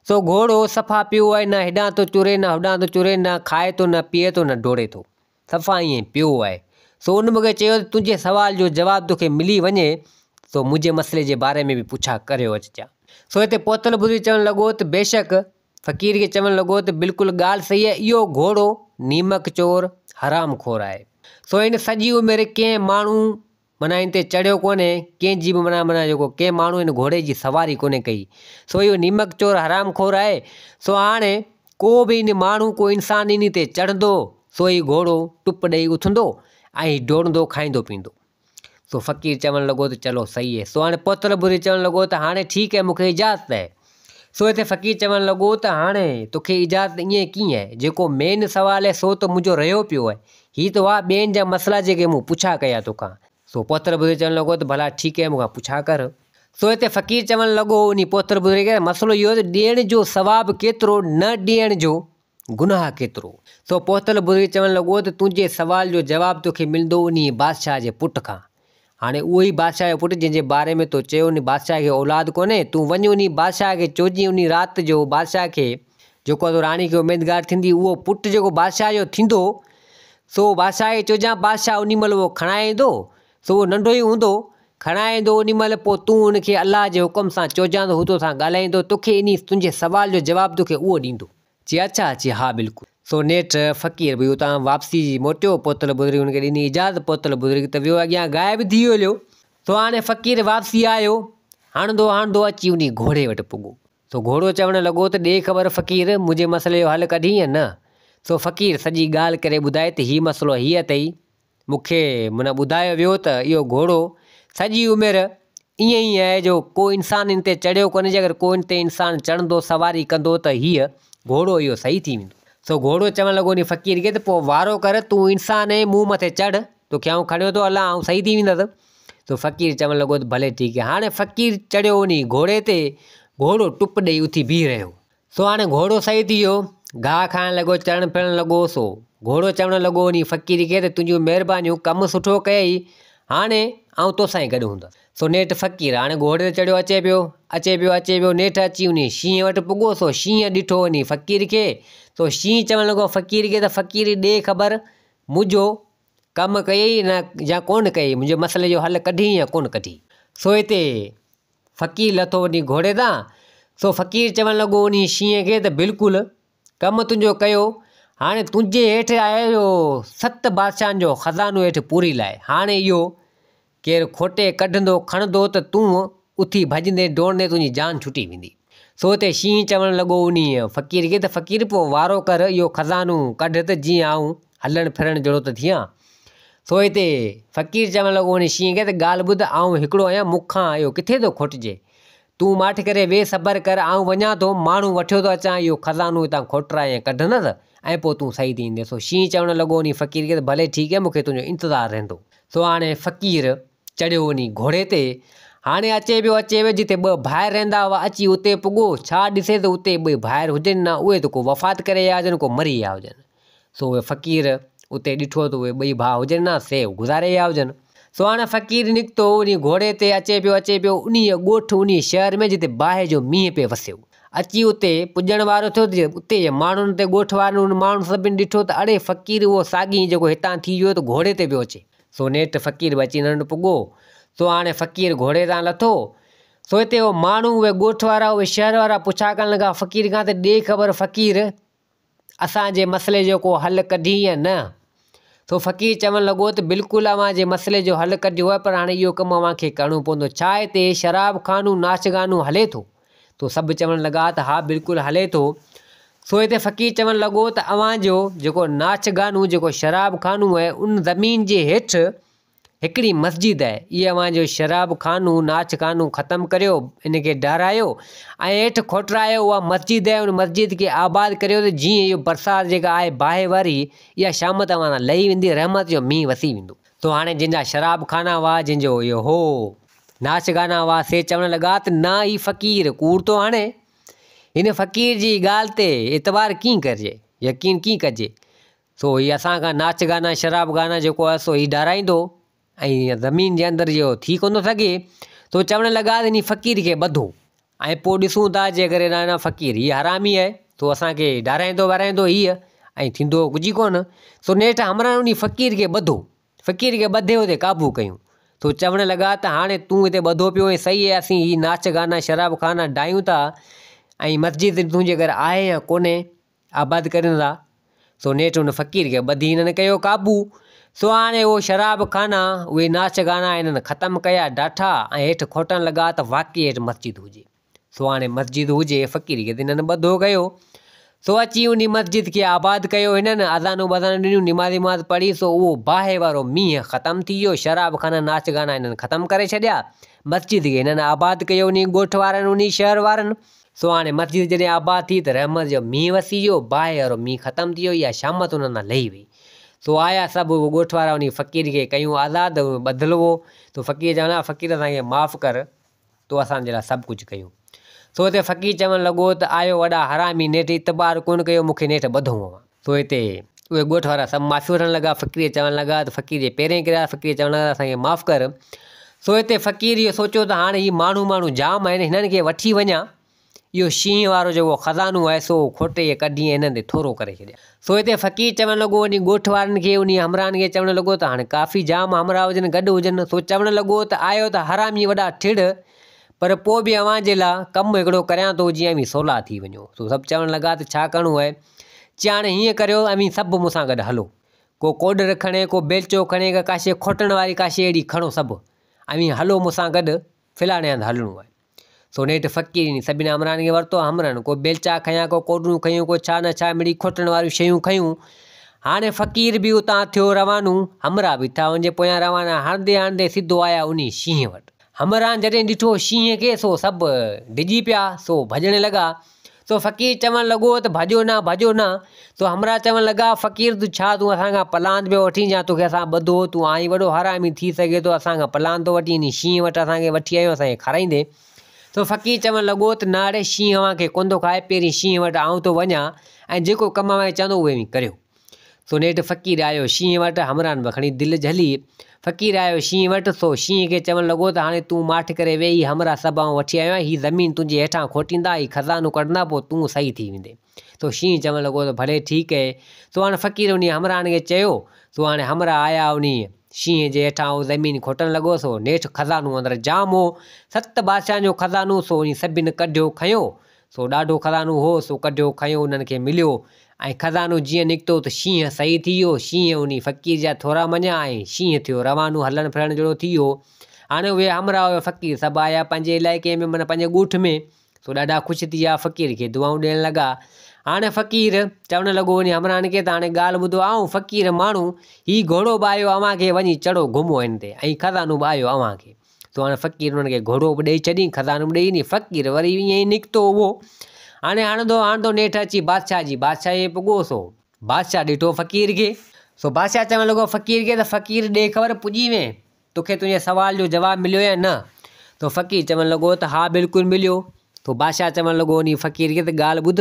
سو گهوڙو صفا پيو آهي نه هيڏانهن ٿو چري نه هوڏانهن ٿو چري نه کائي ٿو نه پيئي ٿو نه ڊوڙي ٿو. صفا ائين پيو آهي. سو ان مون کي چيو ته تنهنجي سوال جو جواب توکي ملي وڃي سو منهنجي مسئلي جي باري ۾ به پڇا ڪريو اچجان. سو هتي پهتل بزرگ چوڻ لڳو ته بيشڪ فقير کي چوڻ لڳو ته بلڪل ڳالهه صحيح آهي اهو گهوڙو نيمڪ چور حرام خور آهي. سو هن سڄي عمر ڪنهن ماڻهو معنيٰ ان تي چڙهيو ڪونهي، ڪنهن جي به معنيٰ معنيٰ جيڪو ڪنهن ماڻهو هن گهوڙي جي سواري ڪونهي ڪئي. سو اهو نيمڪ چور حرام خور آهي، سو هاڻي ڪو به ان ماڻهو ڪو انسان انهي تي چڙهندو، سو هي گهوڙو ٽپ ڏئي اٿندو ۽ هي ڊوڙندو کائيندو پيئندو. سو فقير چوڻ لڳو ته چلو صحيح آهي. سو هاڻي پهتل بري چوڻ لڳو ته هاڻي ٺيڪ آهي مون کي اجازت آهي. سو هتي فقير چوڻ لڳو ته هاڻي توکي اجازت ائين ڪيئن آهي، جيڪو مين سوال آهي سو ته منهنجو رهيو پيو آهي. هي ته هئا ٻين جا مسئلا جيڪي مون پڇا ڪيا توکان. سو پوتر بزرگ چوڻ لڳو ته ڀلا ٺيڪ آهي مون کان پڇا ڪر. سو هتي فقير چوڻ لڳو انهي پوتر بزرگ کي ته مسئلو اهو ته ڏيڻ جو ثواب ڪيترو نه ڏيڻ جو گناهه ڪيترو. سو پوتل بزرگ چوڻ لڳو ته تنهنجي سوال جو جواب توکي ملندو انهي بادشاهه جي پٽ کان. هاڻي اهو ئي بادشاهه جو پٽ جنهن جي باري ۾ تو چيو انهي بادشاهه کي اولاد ڪونهي، تون وڃ انهي بادشاهه کي چوجين انهي رات جو بادشاهه کي جيڪو تو راڻي کي اميدگار ٿيندي اهو پٽ جيڪو بادشاهه جو ٿيندو سو بادشاهه کي چوجان بادشاهه انهي مهل اهو کڻائي ايندو سو اهو ننڍو ئي هوندو کڻائي ايندو انهي مهل پوء تون ان کي الله جي حڪم سان چوجان ته هو توسان ڳالهائيندو توکي انهي تنهنجي سوال جو جواب توکي اهو ڏيندو. چي اڇا، چي ها بلڪل. سو نيٺ فقير به اتان واپسي موٽيو، پوتل بزرگ هن کي ڏني اجازت، پوتل بزرگ ته ويو اڳيان غائب ٿي ويو هليو. سو هاڻي فقير واپسي آيو، هڻندو هڻندو اچي انهي گهوڙي وٽ پڳو. سو گهوڙو چوڻ لڳو ته ڏي خبر فقير، منهنجي مسئلي جو حل ڪڍين يا نه؟ سو فقير سڄي ڳالهه ڪري ٻڌائي ته هي مسئلو هي اٿئي، مون کي معنيٰ ٻڌايو ويو ته اهو گهوڙو سڄي عمر ائين ئي آهي جو ڪو انسان ان تي چڙهيو ڪونهي جيڪر ڪو ان تي انسان چڙهندو سواري ڪندو ته هيء گهوڙو اهو صحيح ٿي ويندو. سو گهوڙو چوڻ لڳو انهي فقير کي ته پوء وارو ڪر تون انسان آهين مون مٿي چڙهه توکي آئون کڻيو ٿو هلان آئون صحيح ٿي ويندس. سو فقير چوڻ لڳو ته ڀلي ٺيڪ آهي. هاڻي فقير چڙهيو انهي گهوڙي تي گهوڙو ٽپ ڏيئي اٿي بيهي رهيو. سو هاڻي گهوڙو صحيح ٿي ويو، گاهه کائڻ لڳو، چرڻ ڦرڻ لڳو، سو گهوڙو چوڻ لڳو انهي فقير کي ته تنهنجون مهربانيون، ڪم سٺو ڪيئي، هاڻي آئون توسان ئي گڏ هوندس. سو نيٺ فقير هاڻي گهوڙي تي چڙهيو اچي پيو، اچي پيو، اچي پيو، نيٺ اچي انهي شينهن وٽ پڳو، سو شينهن ڏٺو انهي فقير کي، سو شينهن چوڻ لڳو فقير کي ته فقير ڏي خبر منهنجو ڪم ڪيئي نه يا ڪونه ڪيئي، منهنجي مسئلي جو حل ڪڍيئي يا ڪونه ڪڍيئي. سو هتي فقير لٿو وڃي گهوڙي تان، سو فقير چوڻ لڳو انهي شينهن کي ته بلڪل ڪم تنهنجو ڪيو، هاڻي تنهنجي هيٺ آهي اهو ست بادشاهن جو خزانو هيٺ پوري لاء، هاڻي اهو ڪير کوٽي ڪڍندو کڻندو ته تون اٿي ڀڄندين ڊوڙندين تنهنجي جان ڇٽي ويندي. سو اتي شينهن چوڻ لڳو انهي فقير کي ته فقير پوء وارو ڪر اهو خزانو ڪڍ ته جيئن آئون هلڻ ڦرڻ جهڙو ته ٿيان. سو هتي فقير چوڻ لڳو ان شينهن کي ته ڳالهه ٻڌ، آئون هڪڙو آهيان، مون کان اهو ڪٿي ٿو کوٽجي؟ تون ماٺ ڪري ويهه، صبر ڪر، آئون وڃان ٿو، ماڻهو وٺيو ٿو اچان، اهو خزانو هتان کوٽرائي ۽ ڪڍندس ۽ پوء تون صحيح ٿي ايندين. سو شينهن چوڻ لڳو انهي فقير کي ته ڀلي ٺيڪ آهي، مون کي تنهنجو انتظار رهندو. سو هاڻي فقير چڙهيو وڃي گهوڙي تي. هاڻي اچي پيو اچي پيو جتي ٻه ڀائر رهندا هئا، اچي اتي پڳو، ڇا ڏسي ته اتي ٻئي ڀائر هجن نه، اهي ته ڪو وفات ڪري ويا هجن، ڪو مري ويا هجن. سو اهي فقير اتي ڏٺو ته اهي ٻئي ڀاء هجن نه، سي گذاري ويا هجن. سو هاڻي فقير نڪتو، انهي گهوڙي تي اچي پيو اچي پيو انهيء ڳوٺ، انهيء شهر ۾ جتي باهه جو مينهن پئي وسيو. اچي اتي پڄڻ وارو ٿيو ته اتي جي ماڻهن تي ڳوٺ وارن انهن ماڻهن سڀني ڏٺو ته اڙي فقير اهو ساڳي جيڪو هتان ٿي ويو ته گهوڙي تي پيو اچي. سو نيٺ فقير به اچي انهن وٽ پڳو. سو هاڻي فقير گهوڙي تان لٿو. سو هتي اهي ماڻهو، اهي ڳوٺ وارا، اهي شهر وارا پڇا ڪرڻ لڳا فقير کان ته ڏي خبر فقير! اسان جي مسئلي جو ڪو حل ڪڍين يا نه؟ سو فقير چوڻ لڳو ته بلڪل اوهان جي مسئلي جو حل ڪڍيو آهي پر هاڻي اهو ڪم اوهان کي ڪرڻو پوندو. ڇا هتي شراب خانو ناچ گانو هلي ٿو؟ تو سڀ چوڻ لڳا ته ها بلڪل هلي ٿو. سو هتي فقير چوڻ لڳو ته اوهان جو جيڪو ناچ گانو جيڪو شراب خانو آهي ان زمين جي هيٺ هڪڙي مسجد آهي، اهي اوهان جو شراب خانو، ناچ گانو ختم ڪريو، ان کي ڊهرايو ۽ هيٺ کوٽرايو اها مسجد آهي، ان مسجد کي آباد ڪريو ته جيئن اهو برسات جيڪا آهي باهه واري اها شامت اوهان تان لهي ويندي، رحمت جو مينهن وسي ويندو. سو هاڻي جن جا شراب خانا هئا، جن جو اهو هو ناچ گانا هئا، سي چوڻ لڳا ته نه هي فقير ڪوڙ ٿو هڻي، هن فقير جي ڳالهه تي اعتبار ڪيئن ڪرجي، يقين ڪيئن ڪجي، سو هي اسان کان ناچ گانا شراب گانا جيڪو آهي سو هي ڊارائيندو ۽ زمين جي اندر اهو ٿي ڪونه ٿو سگهي. سو چوڻ لڳا ته انهي فقير کي ٻڌو ۽ پوء ڏسون ٿا جيڪڏهن نه فقير هي حرامي آهي سو اسان کي ڊارائيندو وارائيندو هيء ۽ ٿيندو ڪجهه ئي ڪونه. سو نيٺ همراهن انهي فقير کي ٻڌو. فقير کي ٻڌي اتي قابو ڪيون. سو چوڻ لڳا ته هاڻي تون هتي ٻڌو پيو آهين صحيح آهي اسين هي ناچ گانا شراب خانا ڊاهيون ٿا ۽ مسجد تنهنجي گهر آهي يا ڪونهي؟ آباد ڪرين ٿا. سو نيٺ ان فقير کي ٻڌي هنن ڪيو قابو. سو هاڻي اهو شراب خانا، اهي ناچ گانا هنن ختم ڪيا، ڊاٺا ۽ هيٺ کوٽڻ لڳا ته واقعي هيٺ مسجد هجي. سو هاڻي مسجد هجي، فقير کي ته هنن ٻڌو ڪيو. سو اچي انهي مسجد کي آباد ڪيو هنن، اذانون بذانون ڏنيون، نماز وماز پڙهي، سو اهو باهه وارو مينهن ختم ٿي ويو، شراب خانا ناچ گانا هنن ختم ڪري ڇڏيا، مسجد کي هنن آباد ڪيو انهي ڳوٺ وارن، انهي شهر وارن. سو هاڻي مسجد جڏهن آباد ٿي ته رحمت جو مينهن وسي ويو، باهه وارو مينهن ختم ٿي ويو، اها شامت انهن تان لهي وئي. سو آيا سڀ اهي ڳوٺ وارا انهي فقير کي ڪيون آزاد، ٻڌل هئو. سو فقير چوڻ لڳا، فقير اسان کي معاف ڪر، تو اسان جي لاء سڀ ڪجهه ڪيو. سو هتي فقير چوڻ لڳو ته آيو وڏا حرامي نيٺ اعتبار ڪونه ڪيو، مون کي نيٺ ٻڌو اوهان. سو هتي اهي ڳوٺ وارا سڀ معافي وٺڻ لڳا، فقير چوڻ لڳا ته فقير جي پيرين ڪريا، فقير چوڻ لڳا ته اسان کي معاف ڪر. سو هتي فقير اهو سوچيو ته هاڻي هي ماڻهو ماڻهو جام آهن، هنن کي وٺي وڃان، اهو شينهن وارو جيڪو خزانو آهي سو کوٽي ڪڍي ۽ هنن تي ٿورو ڪري ڇڏيان. سو هتي فقير چوڻ لڳو انهي ڳوٺ وارن کي، انهي همراهن کي چوڻ لڳو ته هاڻي ڪافي جام همراهه هجن گڏ هجن، سو چوڻ لڳو ته آيو ته حرامي وڏا ٺڙ، پر پوء به اوهان جي لاء ڪم هڪڙو ڪريان ٿو جيئن اوهين سولا ٿي وڃو. سو سڀ چوڻ لڳا ته ڇا ڪرڻو آهي؟ چي هاڻي هيئن ڪريو اوهين سڀ مون سان گڏ هلو. ڪو ڪوڏر کڻي، ڪو بيلچو کڻي، ڪا ڪا شيء کوٽڻ واري ڪا شيء اهڙي کڻو سڀ. اوهين هلو مون سان گڏ، فلاڻي هنڌ هلڻو آهي. سو نيٺ فقير انهي سڀني همراهن کي ورتو. همراهن ڪو بيلچا کنيا، ڪو ڪوڏرون کنيون، ڪو ڇا نه ڇا مڙئي کوٽڻ واريون شيون کنيون. هاڻي فقير به اتان ٿيو روانو، همراهه به ٿيا ان جي پويان روانا. هڻندي هڻندي سڌو آيا انهي شينهن وٽ. همراهن جڏهن ڏٺو شينهن کي سو سڀ ڊڄي پيا، سو ڀڄڻ لڳا. سو فقير چوڻ لڳو ته ڀڄو نه، ڀڄو نه. سو همراهه چوڻ لڳا، فقير تون ڇا تون اسان کان پلاند پيو وٺين يا توکي اسان ٻڌو، تون آهين وڏو حرامي، ٿي سگهي ٿو اسان کان پلاند ٿو وٺين، انهي شينهن وٽ اسان کي وٺي آيو اسان کي کارائيندين. سو فقير چوڻ لڳو ته نه اڙي شينهن اوهان کي ڪونه ٿو کائي، پهرين شينهن وٽ آئون ٿو وڃان ۽ جيڪو ڪم اوهان کي چوندو اهو اوهين ڪريو. سو نيٺ فقير آيو شينهن وٽ، همراهن به کڻي دل جهلي. فقير آيو شينهن وٽ، سو شينهن کي چوڻ لڳو ته هاڻي تون ماٺ ڪري ويهه، هي همراهه سڀ آئون وٺي آيو آهيان، هي زمين تنهنجي هيٺان کوٽيندا، هي خزانو ڪڍندا، پوء تون صحيح ٿي ويندين. سو شينهن چوڻ لڳو ته ڀلي ٺيڪ اهي. سو هاڻي فقير انهي همراهن کي چيو، سو هاڻي همراهه آيا انهي شينهن جي هيٺان اهو زمين کوٽڻ لڳو، سو نيٺ خزانو اندر جام هو، ست بادشاهن جو خزانو، سو انهي سڀن ڪڍيو کنيو، سو ڏاڍو خزانو هو، سو ڪڍيو کنيو انهن کي مليو ۽ خزانو جيئن نڪتو ته شينهن صحيح ٿي ويو. شينهن انهي فقير جا ٿورا مڃيا ۽ شينهن ٿيو روانو هلڻ ڦرڻ جهڙو ٿي ويو. هاڻي اهي همراهه اهي فقير سڀ آيا پنهنجي علائقي ۾ معنيٰ پنهنجي ڳوٺ ۾، سو ڏاڍا خوش ٿي ويا فقير کي دعائون ڏيڻ لڳا. هاڻي فقير چوڻ لڳو انهي همراهن کي ته هاڻي ڳالهه ٻڌو آئون فقير ماڻهو هي گهوڙو به آيو اوهان کي وڃي چڙهو گهمو هن تي ۽ خزانو به آيو اوهان کي. سو هاڻي فقير انهن کي گهوڙو به ڏيئي ڇڏين، خزانو به ڏيئي ڏني. فقير وري ائين ئي نڪتو اهو. هاڻي هڻندو هڻندو نيٺ اچي بادشاهه جي بادشاهيء ۾ پڳو. سو بادشاهه ڏٺو فقير کي. سو بادشاهه چوڻ لڳو فقير کي ته فقير ڏي خبر پڄي وئين، توکي تنهنجي سوال جو جواب مليو يا نه؟ سو فقير چوڻ لڳو ته ها بلڪل مليو. سو بادشاهه چوڻ لڳو انهي فقير کي ته ڳالهه ٻڌ،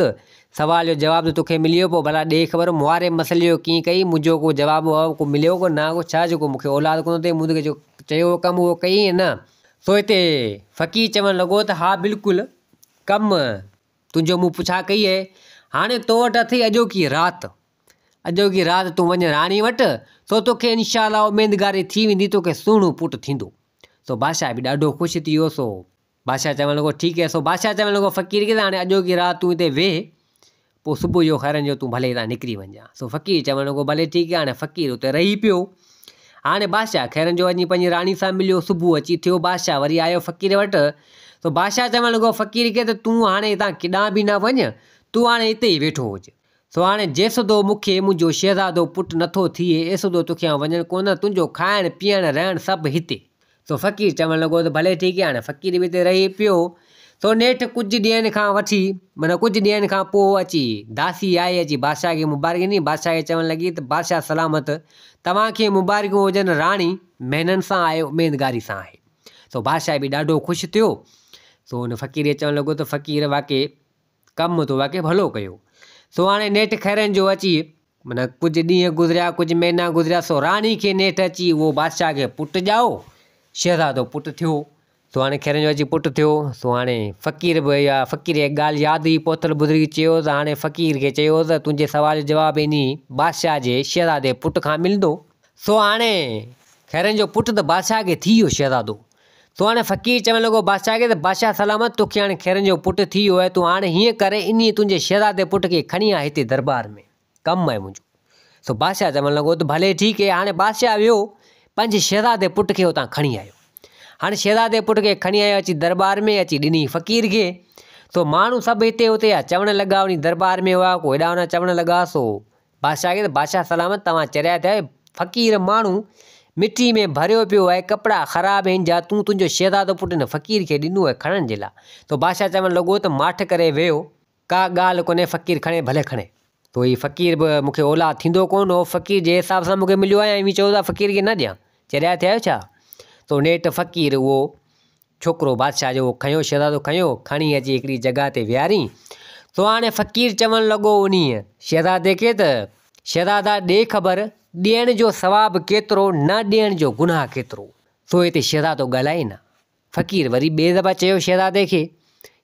سوال جو جواب ته توکي ملي ويو، پوء ڀلا ڏي خبر مون واري مسئلي جو ڪيئن ڪيئي، منهنجو ڪو جواب وواب ڪو مليو ڪو نه، ڪو ڇا جيڪو مون کي اولاد ڪونه اٿئي، مون توکي جو چيو هو ڪم اهو ڪيئي يا نه؟ سو هتي فقير چوڻ لڳو ته ها بلڪل ڪم تنهنجو مون پڇا ڪئي اهي، هاڻي تو وٽ اٿئي اڄوڪي رات، اڄوڪي رات تون وڃ راڻي وٽ، سو توکي انشاء الله اميدگاري ٿي ويندي، توکي سهڻو پٽ ٿيندو. سو بادشاهه به ڏاڍو خوش ٿي ويو، سو بادشاهه چوڻ لڳو، ٺيڪ آهي. سو بادشاهه چوڻ لڳو فقير کي ته هاڻي اڄوڪي رات تون هتي ويهه، پوء صبح جو خيرن جو تون ڀلي هتان نڪري وڃجان. سو فقير چوڻ لڳو، ڀلي ٺيڪ آهي. هاڻي فقير اتي رهي پيو. هاڻي بادشاهه خيرن جو وڃي پنهنجي راڻي سان مليو. صبح اچي ٿيو، بادشاهه وري آيو فقير وٽ. سو بادشاهه چوڻ لڳو فقير کي ته تون هاڻي هتان ڪيڏانهن به نه وڃ، تون هاڻي هتي ئي ويٺو هج. سو هاڻي جيسدو مون کي منهنجو شهزادو پٽ نٿو ٿئي، ايسدو توکي آئون وڃڻ ڪونه، تنهنجو کائڻ، پيئڻ، رهڻ سڀ هتي. سو فقير چوڻ لڳو ته ڀلي ٺيڪ آهي. هاڻي فقير به اتي رهي پيو. سو نيٺ ڪجهه ڏينهن کان وٺي معنيٰ ڪجهه ڏينهن کان پوء اچي داسي آئي اچي بادشاهه کي مبارڪ ڏني. بادشاهه کي چوڻ لڳي ته بادشاهه سلامت توهان کي مبارڪون هجن راڻي مهينن سان آهي اميدگاري سان آهي. سو بادشاهه به ڏاڍو خوش ٿيو. سو ان فقير کي چوڻ لڳو ته فقير واقعي ڪم تو واقعي ڀلو ڪيو. سو هاڻي نيٺ خيرن جو اچي معنيٰ ڪجهه ڏينهن گذريا، ڪجهه مهينا گذريا، سو راڻي کي نيٺ اچي اهو بادشاهه کي پٽ ڄائو، شهزادو پٽ ٿيو. سو هاڻي خيرن جو اچي پٽ ٿيو، سو هاڻي فقير به اها فقير کي ڳالهه ياد هئي، پوتل بزرگ چيو ته هاڻي فقير کي چيو ته تنهنجي سوال جو جواب انهي بادشاهه جي شهزادي پٽ کان ملندو. سو هاڻي خيرن جو پٽ ته بادشاهه کي ٿي ويو شهزادو. سو هاڻي فقير چوڻ لڳو بادشاهه کي ته بادشاهه سلامت توکي هاڻي خيرن جو پٽ ٿي ويو آهي، تون هاڻي هيئن ڪر انهيء تنهنجي شهزادي پٽ کي کڻي آ هتي دربار ۾، ڪم آهي منهنجو. سو بادشاهه چوڻ لڳو ته ڀلي ٺيڪ آهي. هاڻي بادشاهه ويو پنهنجي شهزادي پٽ کي اتان کڻي آيو. هاڻي شهزادي پٽ کي کڻي آيو اچي دربار ۾ اچي ڏني فقير کي. سو ماڻهو سڀ هتي هتي آ چوڻ لڳا انهي دربار ۾ هئا ڪو هيڏانهن هوڏانهن چوڻ لڳا سو بادشاهه کي ته بادشاهه سلامت توهان چريا ٿيا آهيو، فقير ماڻهو مٽي ۾ ڀريو پيو آهي، ڪپڙا خراب آهن جا تون تنهنجو شهزادو پٽ هن فقير کي ڏنو آهي کڻڻ جي لاء. سو بادشاهه چوڻ لڳو ته ماٺ ڪري ويهو، ڪا ڳالهه ڪونهي فقير کڻي ڀلي کڻي. سو هي فقير به مون کي اولاد ٿيندو ڪونه هو، فقير جي حساب سان مون کي مليو آهي ۽ اوهين چئو ٿا فقير کي نه ڏيان، چريا ٿيا آهيو ڇا؟ سو نيٺ فقير اهو ڇوڪرو بادشاهه جو کنيو شهزادو کنيو، کڻي اچي هڪڙي جڳهه تي ويهارين. سو هاڻي فقير چوڻ لڳو انهيء شهزادي کي ته، شهزادا ڏي خبر، ڏيڻ جو ثواب ڪيترو، نه ڏيڻ جو گناهه ڪيترو؟ سو هتي شهزادو ڳالهائي نه. فقير وري ٻئي دفعا چيو شهزادي کي،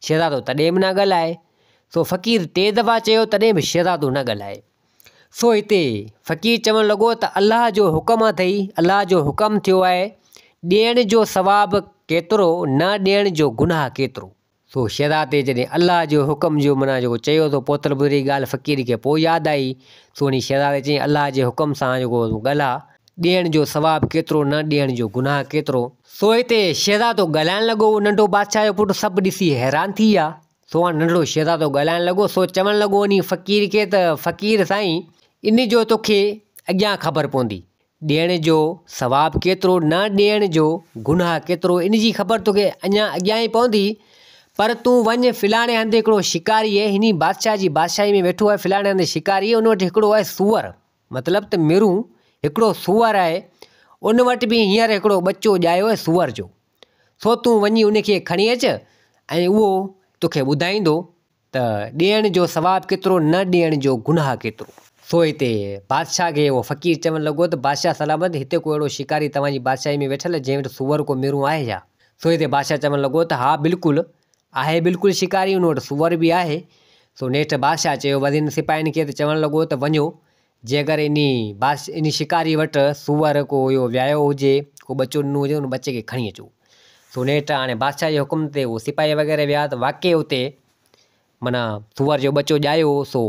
شهزادو تڏهن به نه ڳالهائي. سو فقير ٽي دفعا چيو تڏهن به شهزادو نه ڳالهائي. سو هتي فقير چوڻ لڳو ته الله جو حڪم اٿئي، الله جو حڪم ٿيو آهي، ڏيڻ جو ثواب ڪيترو، نه ڏيڻ جو گناهه ڪيترو. سو شهزادي جڏهن الله جو حڪم جو معنيٰ جيڪو چيو سو پوتل بزرگ جي ڳالهه فقير کي پوء ياد آئي، سو وڃي شهزادي چيائين الله جي حڪم سان جيڪو تون ڳالهاء. ڏيڻ جو ثواب ڪيترو نه ڏيڻ جو گناهه ڪيترو. سو هتي شهزادو ڳالهائڻ لڳو، اهو ننڍو بادشاهه جو پٽ سڀ ڏسي حيران ٿي ويا. سو هاڻ ننڍڙو شهزادو ڳالهائڻ لڳو، سو چوڻ لڳو انهي فقير کي ته فقير سائين ان جو توکي اڳيان خبر پوندي، ڏيڻ جو ثواب ڪيترو نه ڏيڻ جو گناهه ڪيترو ان جي خبر توکي اڃا اڳيان ئي پوندي، پر تون وڃ فلاڻي هنڌ هڪڙو شڪاري آهي هني بادشاهه جي بادشاهي ۾ ويٺو آهي فلاڻي هنڌ شڪاري آهي ان وٽ هڪڙو آهي سوئر مطلب ته مرون هڪڙو سوئر آهي ان وٽ به هينئر هڪڙو ٻچو ڄايو آهي سوئر جو سو تون وڃي ان کي کڻي اچ ۽ اهو توکي ٻڌائيندو ته ڏيڻ جو ثواب ڪيترو نه ڏيڻ جو گناهه ڪيترو. سو هتي بادشاهه کي اهو فقير چوڻ لڳو ته بادشاهه سلامت هتي ڪو اهڙو شڪاري توهان جي بادشاهي ۾ ويٺل جنهن وٽ سوئر ڪو ميرون آهي ڇا؟ سو هتي بادشاهه چوڻ لڳو ته ها بلڪل آهي بلڪل شڪاري ان وٽ سوئر به آهي. سو نيٺ بادشاهه چيو وزيرن سپاهين کي ته چوڻ لڳو ته وڃو جيڪر انهي انهي شڪاري وٽ سوئر ڪو اهو ويايو هجي ڪو ٻچو ڏنو هجي ان ٻچي کي کڻي اچو. سو نيٺ هاڻي بادشاهه جي حڪم تي اهي سپاهي وغيره ويا ته واقعي اتي معنيٰ سوئر جو ٻچو ڄايو هو سو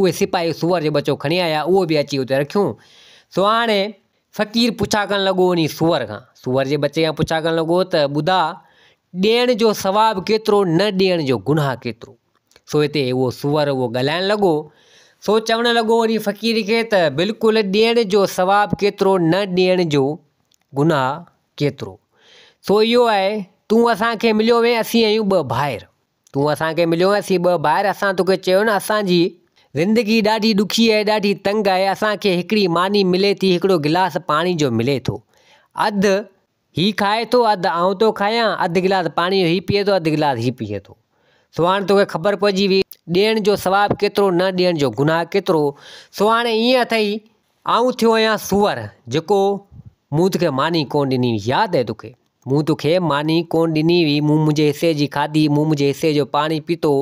اهي سپاهي سوئر جو ٻچو کڻي آيا اهو به اچي اتي رکيون. سو هاڻي فقير پڇا ڪرڻ لڳو انهي سوئر کان، سوئر جي ٻچي کان پڇا ڪرڻ لڳو ته ٻڌاء ڏيڻ جو ثواب ڪيترو نه ڏيڻ جو گناهه ڪيترو؟ سو هتي اهو سوئر اهو ڳالهائڻ لڳو سو چوڻ لڳو انهي فقير کي ته بلڪل ڏيڻ جو ثواب ڪيترو نه ڏيڻ جو گناهه ڪيترو. سو اهو آهي، تون اسان کي مليو هئين، اسين آهيون ٻه ڀائر. تون اسان کي مليو هئين، اسين ٻه ڀائر، اسان توکي چيو نه اسان جي زندگي ڏاڍي ڏکي آهي، ڏاڍي تنگ آهي، اسان کي هڪڙي ماني ملي ٿي، هڪڙو گلاس پاڻي جو ملي ٿو. اڌ هي کائي ٿو، اڌ آئون ٿو کايان، اڌ گلاس پاڻي جو هي پيئي ٿو، اڌ گلاس هي پيئي ٿو. سو هاڻي توکي خبر پئجي وئي، ڏيڻ جو ثواب ڪيترو، نه ڏيڻ جو گناهه ڪيترو. سو هاڻي ائين اٿئي، آئون ٿيو آهيان سوئر، جيڪو مون توکي ماني ڪونه ڏني هئي، ياد آهي توکي؟ مون توکي ماني ڪونه ڏني هئي، مون منهنجي حصي جي کاڌي، مون منهنجي حصي جو پاڻي پيتو،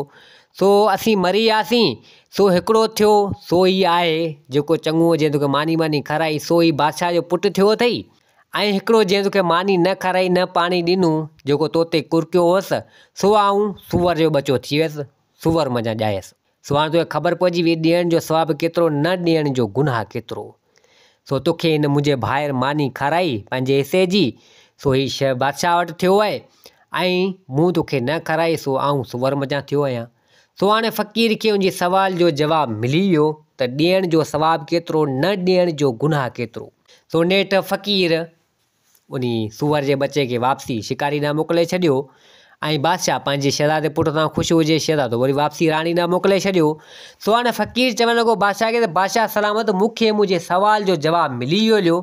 سو اسين مري وياسين، سو هڪڙو ٿيو، سو ئي آهي، جيڪو چڱو جنهن توکي ماني ٻاني کارائي، سو ئي بادشاهه جو پٽ ٿيو اٿئي، ۽ هڪڙو جنهن توکي ماني نه کارائي، نه پاڻي ڏنو، جيڪو تو تي ڪرڪيو هوس، سو آئون سوئر جو ٻچو ٿي ويس، سوئر منجهان ڄايس. سو هاڻ توکي خبر پئجي وئي ڏيڻ جو ثواب ڪيترو نه ڏيڻ جو گناهه ڪيترو. سو توکي هن منهنجي ڀائر ماني کارائي پنهنجي حصي جي، سو هي شيء بادشاهه وٽ ٿيو آهي ۽ مون توکي نه کارائي سو آئون سوئر منجهان ٿيو آهيان. سو هاڻي فقير کي ان جي سوال جو جواب ملي ويو ته ڏيڻ جو ثواب ڪيترو نه ڏيڻ جو گناهه ڪيترو. سو نيٺ فقير انهي سوئر جي ٻچي کي واپسي شڪاري ڏانهن موڪلي ڇڏيو ۽ بادشاهه پنهنجي شهزادي پٽ سان خوش هجي شهزادو وري واپسي راڻي ڏانهن موڪلي ڇڏيو. سو هاڻي فقير چوڻ لڳو بادشاهه کي ته بادشاهه سلامت مون کي منهنجي سوال جو جواب ملي ويو هليو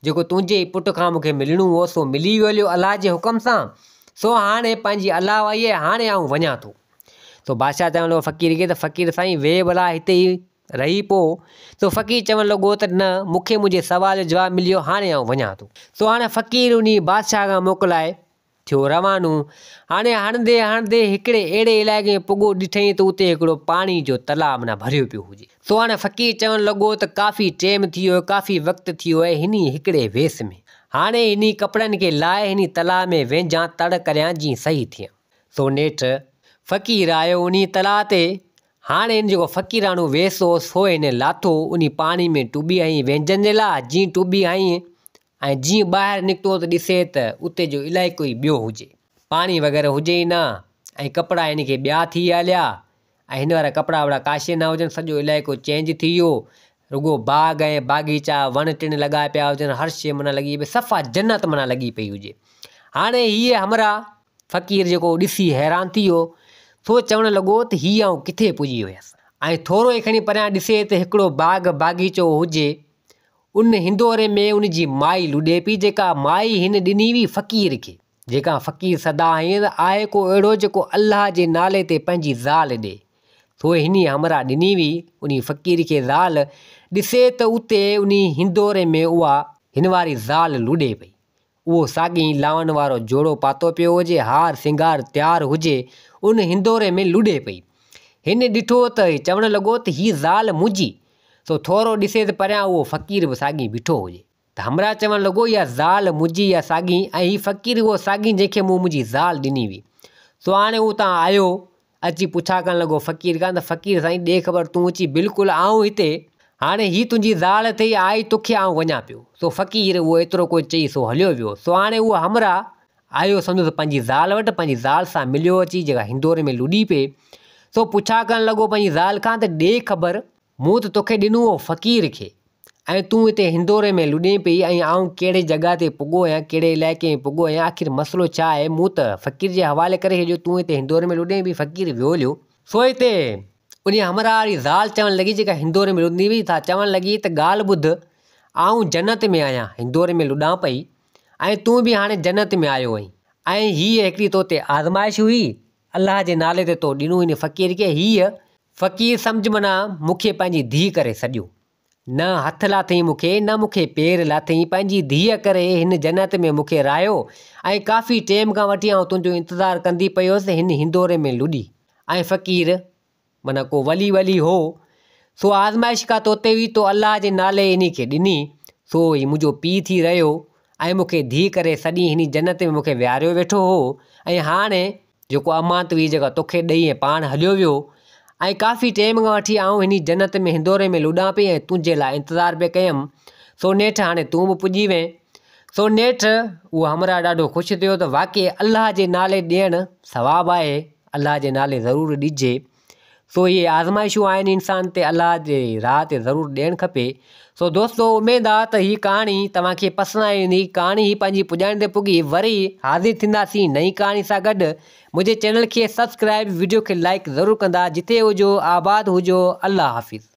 جيڪو تنهنجي ئي پٽ کان مون کي ملڻو هو سو ملي ويو هليو الله جي حڪم سان سو هاڻي پنهنجي الله وائي هاڻي آئون وڃان ٿو. سو بادشاهه چوڻ لڳو فقير کي ته فقير سائين ويهه ڀلا هتي ئي رهي پو. سو فقير چوڻ لڳو ته نه، مون کي منهنجي سوال جو جواب ملي ويو، هاڻي آئون وڃان ٿو. سو هاڻي فقير انهي بادشاهه کان موڪلائي ٿيو روانو. هاڻي هڻندي هڻندي هڪڙي اهڙي علائقي ۾ پڳو ڏٺائين ته اتي هڪڙو پاڻي جو تلاء معنيٰ ڀريو پيو هجي. سو هاڻي فقير چوڻ لڳو ته ڪافي ٽيم ٿي ويو، ڪافي وقت ٿي ويو آهي هني هڪڙي ويس ۾. هاڻي هني ڪپڙن کي لاهي هني تلاء ۾ وينجهان تڙ ڪريان جيئن صحيح ٿيان. سو نيٺ فقير آيو انهي تلاء تي. هاڻي هن جيڪو فقيراڻو ويس هو سو هن لاٿو، انهي پاڻي ۾ ٽٻي هنئي وينجن جي لاء، جيئن ٽٻي هنئي ۽ جيئن ٻاهر نڪتو ته ڏسي ته اتي جو علائقو ئي ٻيو هجي. پاڻي وغيره هجي ئي نه ۽ ڪپڙا هن کي ٻيا ٿي هليا ۽ هن وارا ڪپڙا وپڙا ڪاشي نه هجن، سڄو علائقو چينج ٿي ويو، رڳو باغ ۽ باغيچا، وڻ ٽڻ لڳا پيا هجن، هر شيء معنيٰ لڳي پئي، صفا جنت معنيٰ لڳي پئي هجي. هاڻي هيء همراهه فقير جيڪو ڏسي حيران ٿي ويو، سو چوڻ لڳو ته هي آئون ڪٿي پڄي ويس؟ ۽ ٿورو ئي کڻي پريان ڏسي ته هڪڙو باغ باغيچو هجي، ان هندوري ۾ ان جي مائي لڏي پئي، جيڪا مائي هن ڏني هئي فقير کي، جيڪا فقير صدا هنئي ته آهي ڪو اهڙو جيڪو الله جي نالي تي پنهنجي زال ڏي، سو هني همراهه ڏني هئي انهي فقير کي زال، ڏسي ته اتي انهي هندوري ۾ اها هن واري زال لڏي پئي. اهو ساڳي ئي لاون وارو جوڙو پاتو پيو هجي، هار سينگار تيار هجي، ان هندوري ۾ لڏي پئي. هن ڏٺو ته چوڻ لڳو ته هيء زال منهنجي. سو ٿورو ڏسي ته پريان اهو فقير به ساڳي بيٺو هجي. ته همراهه چوڻ لڳو اها زال منهنجي اها ساڳي ۽ هي فقير اهو ساڳي جنهن کي مون منهنجي زال ڏني هئي. سو هاڻي هو اتان آيو، اچي پڇا ڪرڻ لڳو فقير کان ته فقير سائين ڏي خبر تون اچي بلڪل آئون هتي هاڻي هي تنهنجي زال اٿئي، آئي توکي آئون وڃان پيو. سو فقير اهو ايترو ڪجهه چئي سو هليو ويو. سو هاڻي اهو همراهه آيو سندس پنهنجي زال وٽ، پنهنجي زال سان مليو اچي جيڪا هندوري ۾ لڏي پئي. سو پڇا ڪرڻ لڳو پنهنجي زال کان ته ڏي خبر، مون ته توکي ڏنو هو فقير کي ۽ تون هتي هندوري ۾ لڏين پئي ۽ آئون ڪهڙي جڳهه تي پڳو آهيان، ڪهڙي علائقي ۾ پڳو آهيان، آخر مسئلو ڇا آهي، مون ته فقير جي حوالي ڪري ڇڏيو، تون هتي هندوري ۾ لڏين پئي، فقير ويو هليو. سو هتي انهيء همراهه واري زال چوڻ لڳي جيڪا هندوري ۾ لڏندي هئي، سا چوڻ لڳي ته ڳالهه ٻڌ، آئون جنت ۾ آهيان، هندوري ۾ لڏان پئي ۽ تون به هاڻي جنت ۾ آيو آهين ۽ هيء هڪڙي تو تي آزمائش هئي، الله جي نالي تي تو ڏنو هن فقير کي، هيء فقير سمجهه معنيٰ مون کي پنهنجي ڌيء ڪري سڏيو. نه هٿ لاٿئين مون کي، نه مون کي پير لاٿئين، پنهنجي ڌيء ڪري هن جنت ۾ مون کي راهيو ۽ ڪافي ٽيم کان وٺي آئون تنهنجو انتظار ڪندي پئي هيس، هن هندوري ۾ لڏي. ۽ فقير معنيٰ ڪو ولي ولي هو، سو آزمائش ڪا توتي هئي، تو الله جي نالي انهي کي ڏني، سو هي منهنجو پيء ٿي رهيو ۽ مون کي ڌيء ڪري سڏي هن جنت ۾ مون کي ويهاريو ويٺو هو ۽ هاڻي جيڪو امانت هئي جيڪا توکي ڏئي ۽ پاڻ هليو ويو ۽ ڪافي ٽيم کان وٺي آئون هني جنت ۾ هندوري ۾ لڏان پئي ۽ تنهنجي لاء انتظار پئي ڪيم سو نيٺ هاڻي تون به پڄي وئين سو نيٺ اهو همراهه ڏاڍو خوش ٿيو ته واقعي الله جي نالي ڏيڻ ثواب آهي الله جي نالي ضرور ڏجي سو اهي آزمائشون آهن انسان تي الله جي راهه تي ضرور ڏيڻ کپي سو دوستو اميد آ ته هي ڪهاڻي توهان کي پسند آئي هوندي ڪهاڻي هي پنهنجي پڄاڻي تي پڳي وري حاضر ٿينداسين نئين ڪهاڻي سان گڏ منهنجي چينل کي سبسڪرائب وڊيو کي لائڪ ضرور ڪندا جتي هجو آباد هجو الله حافظ.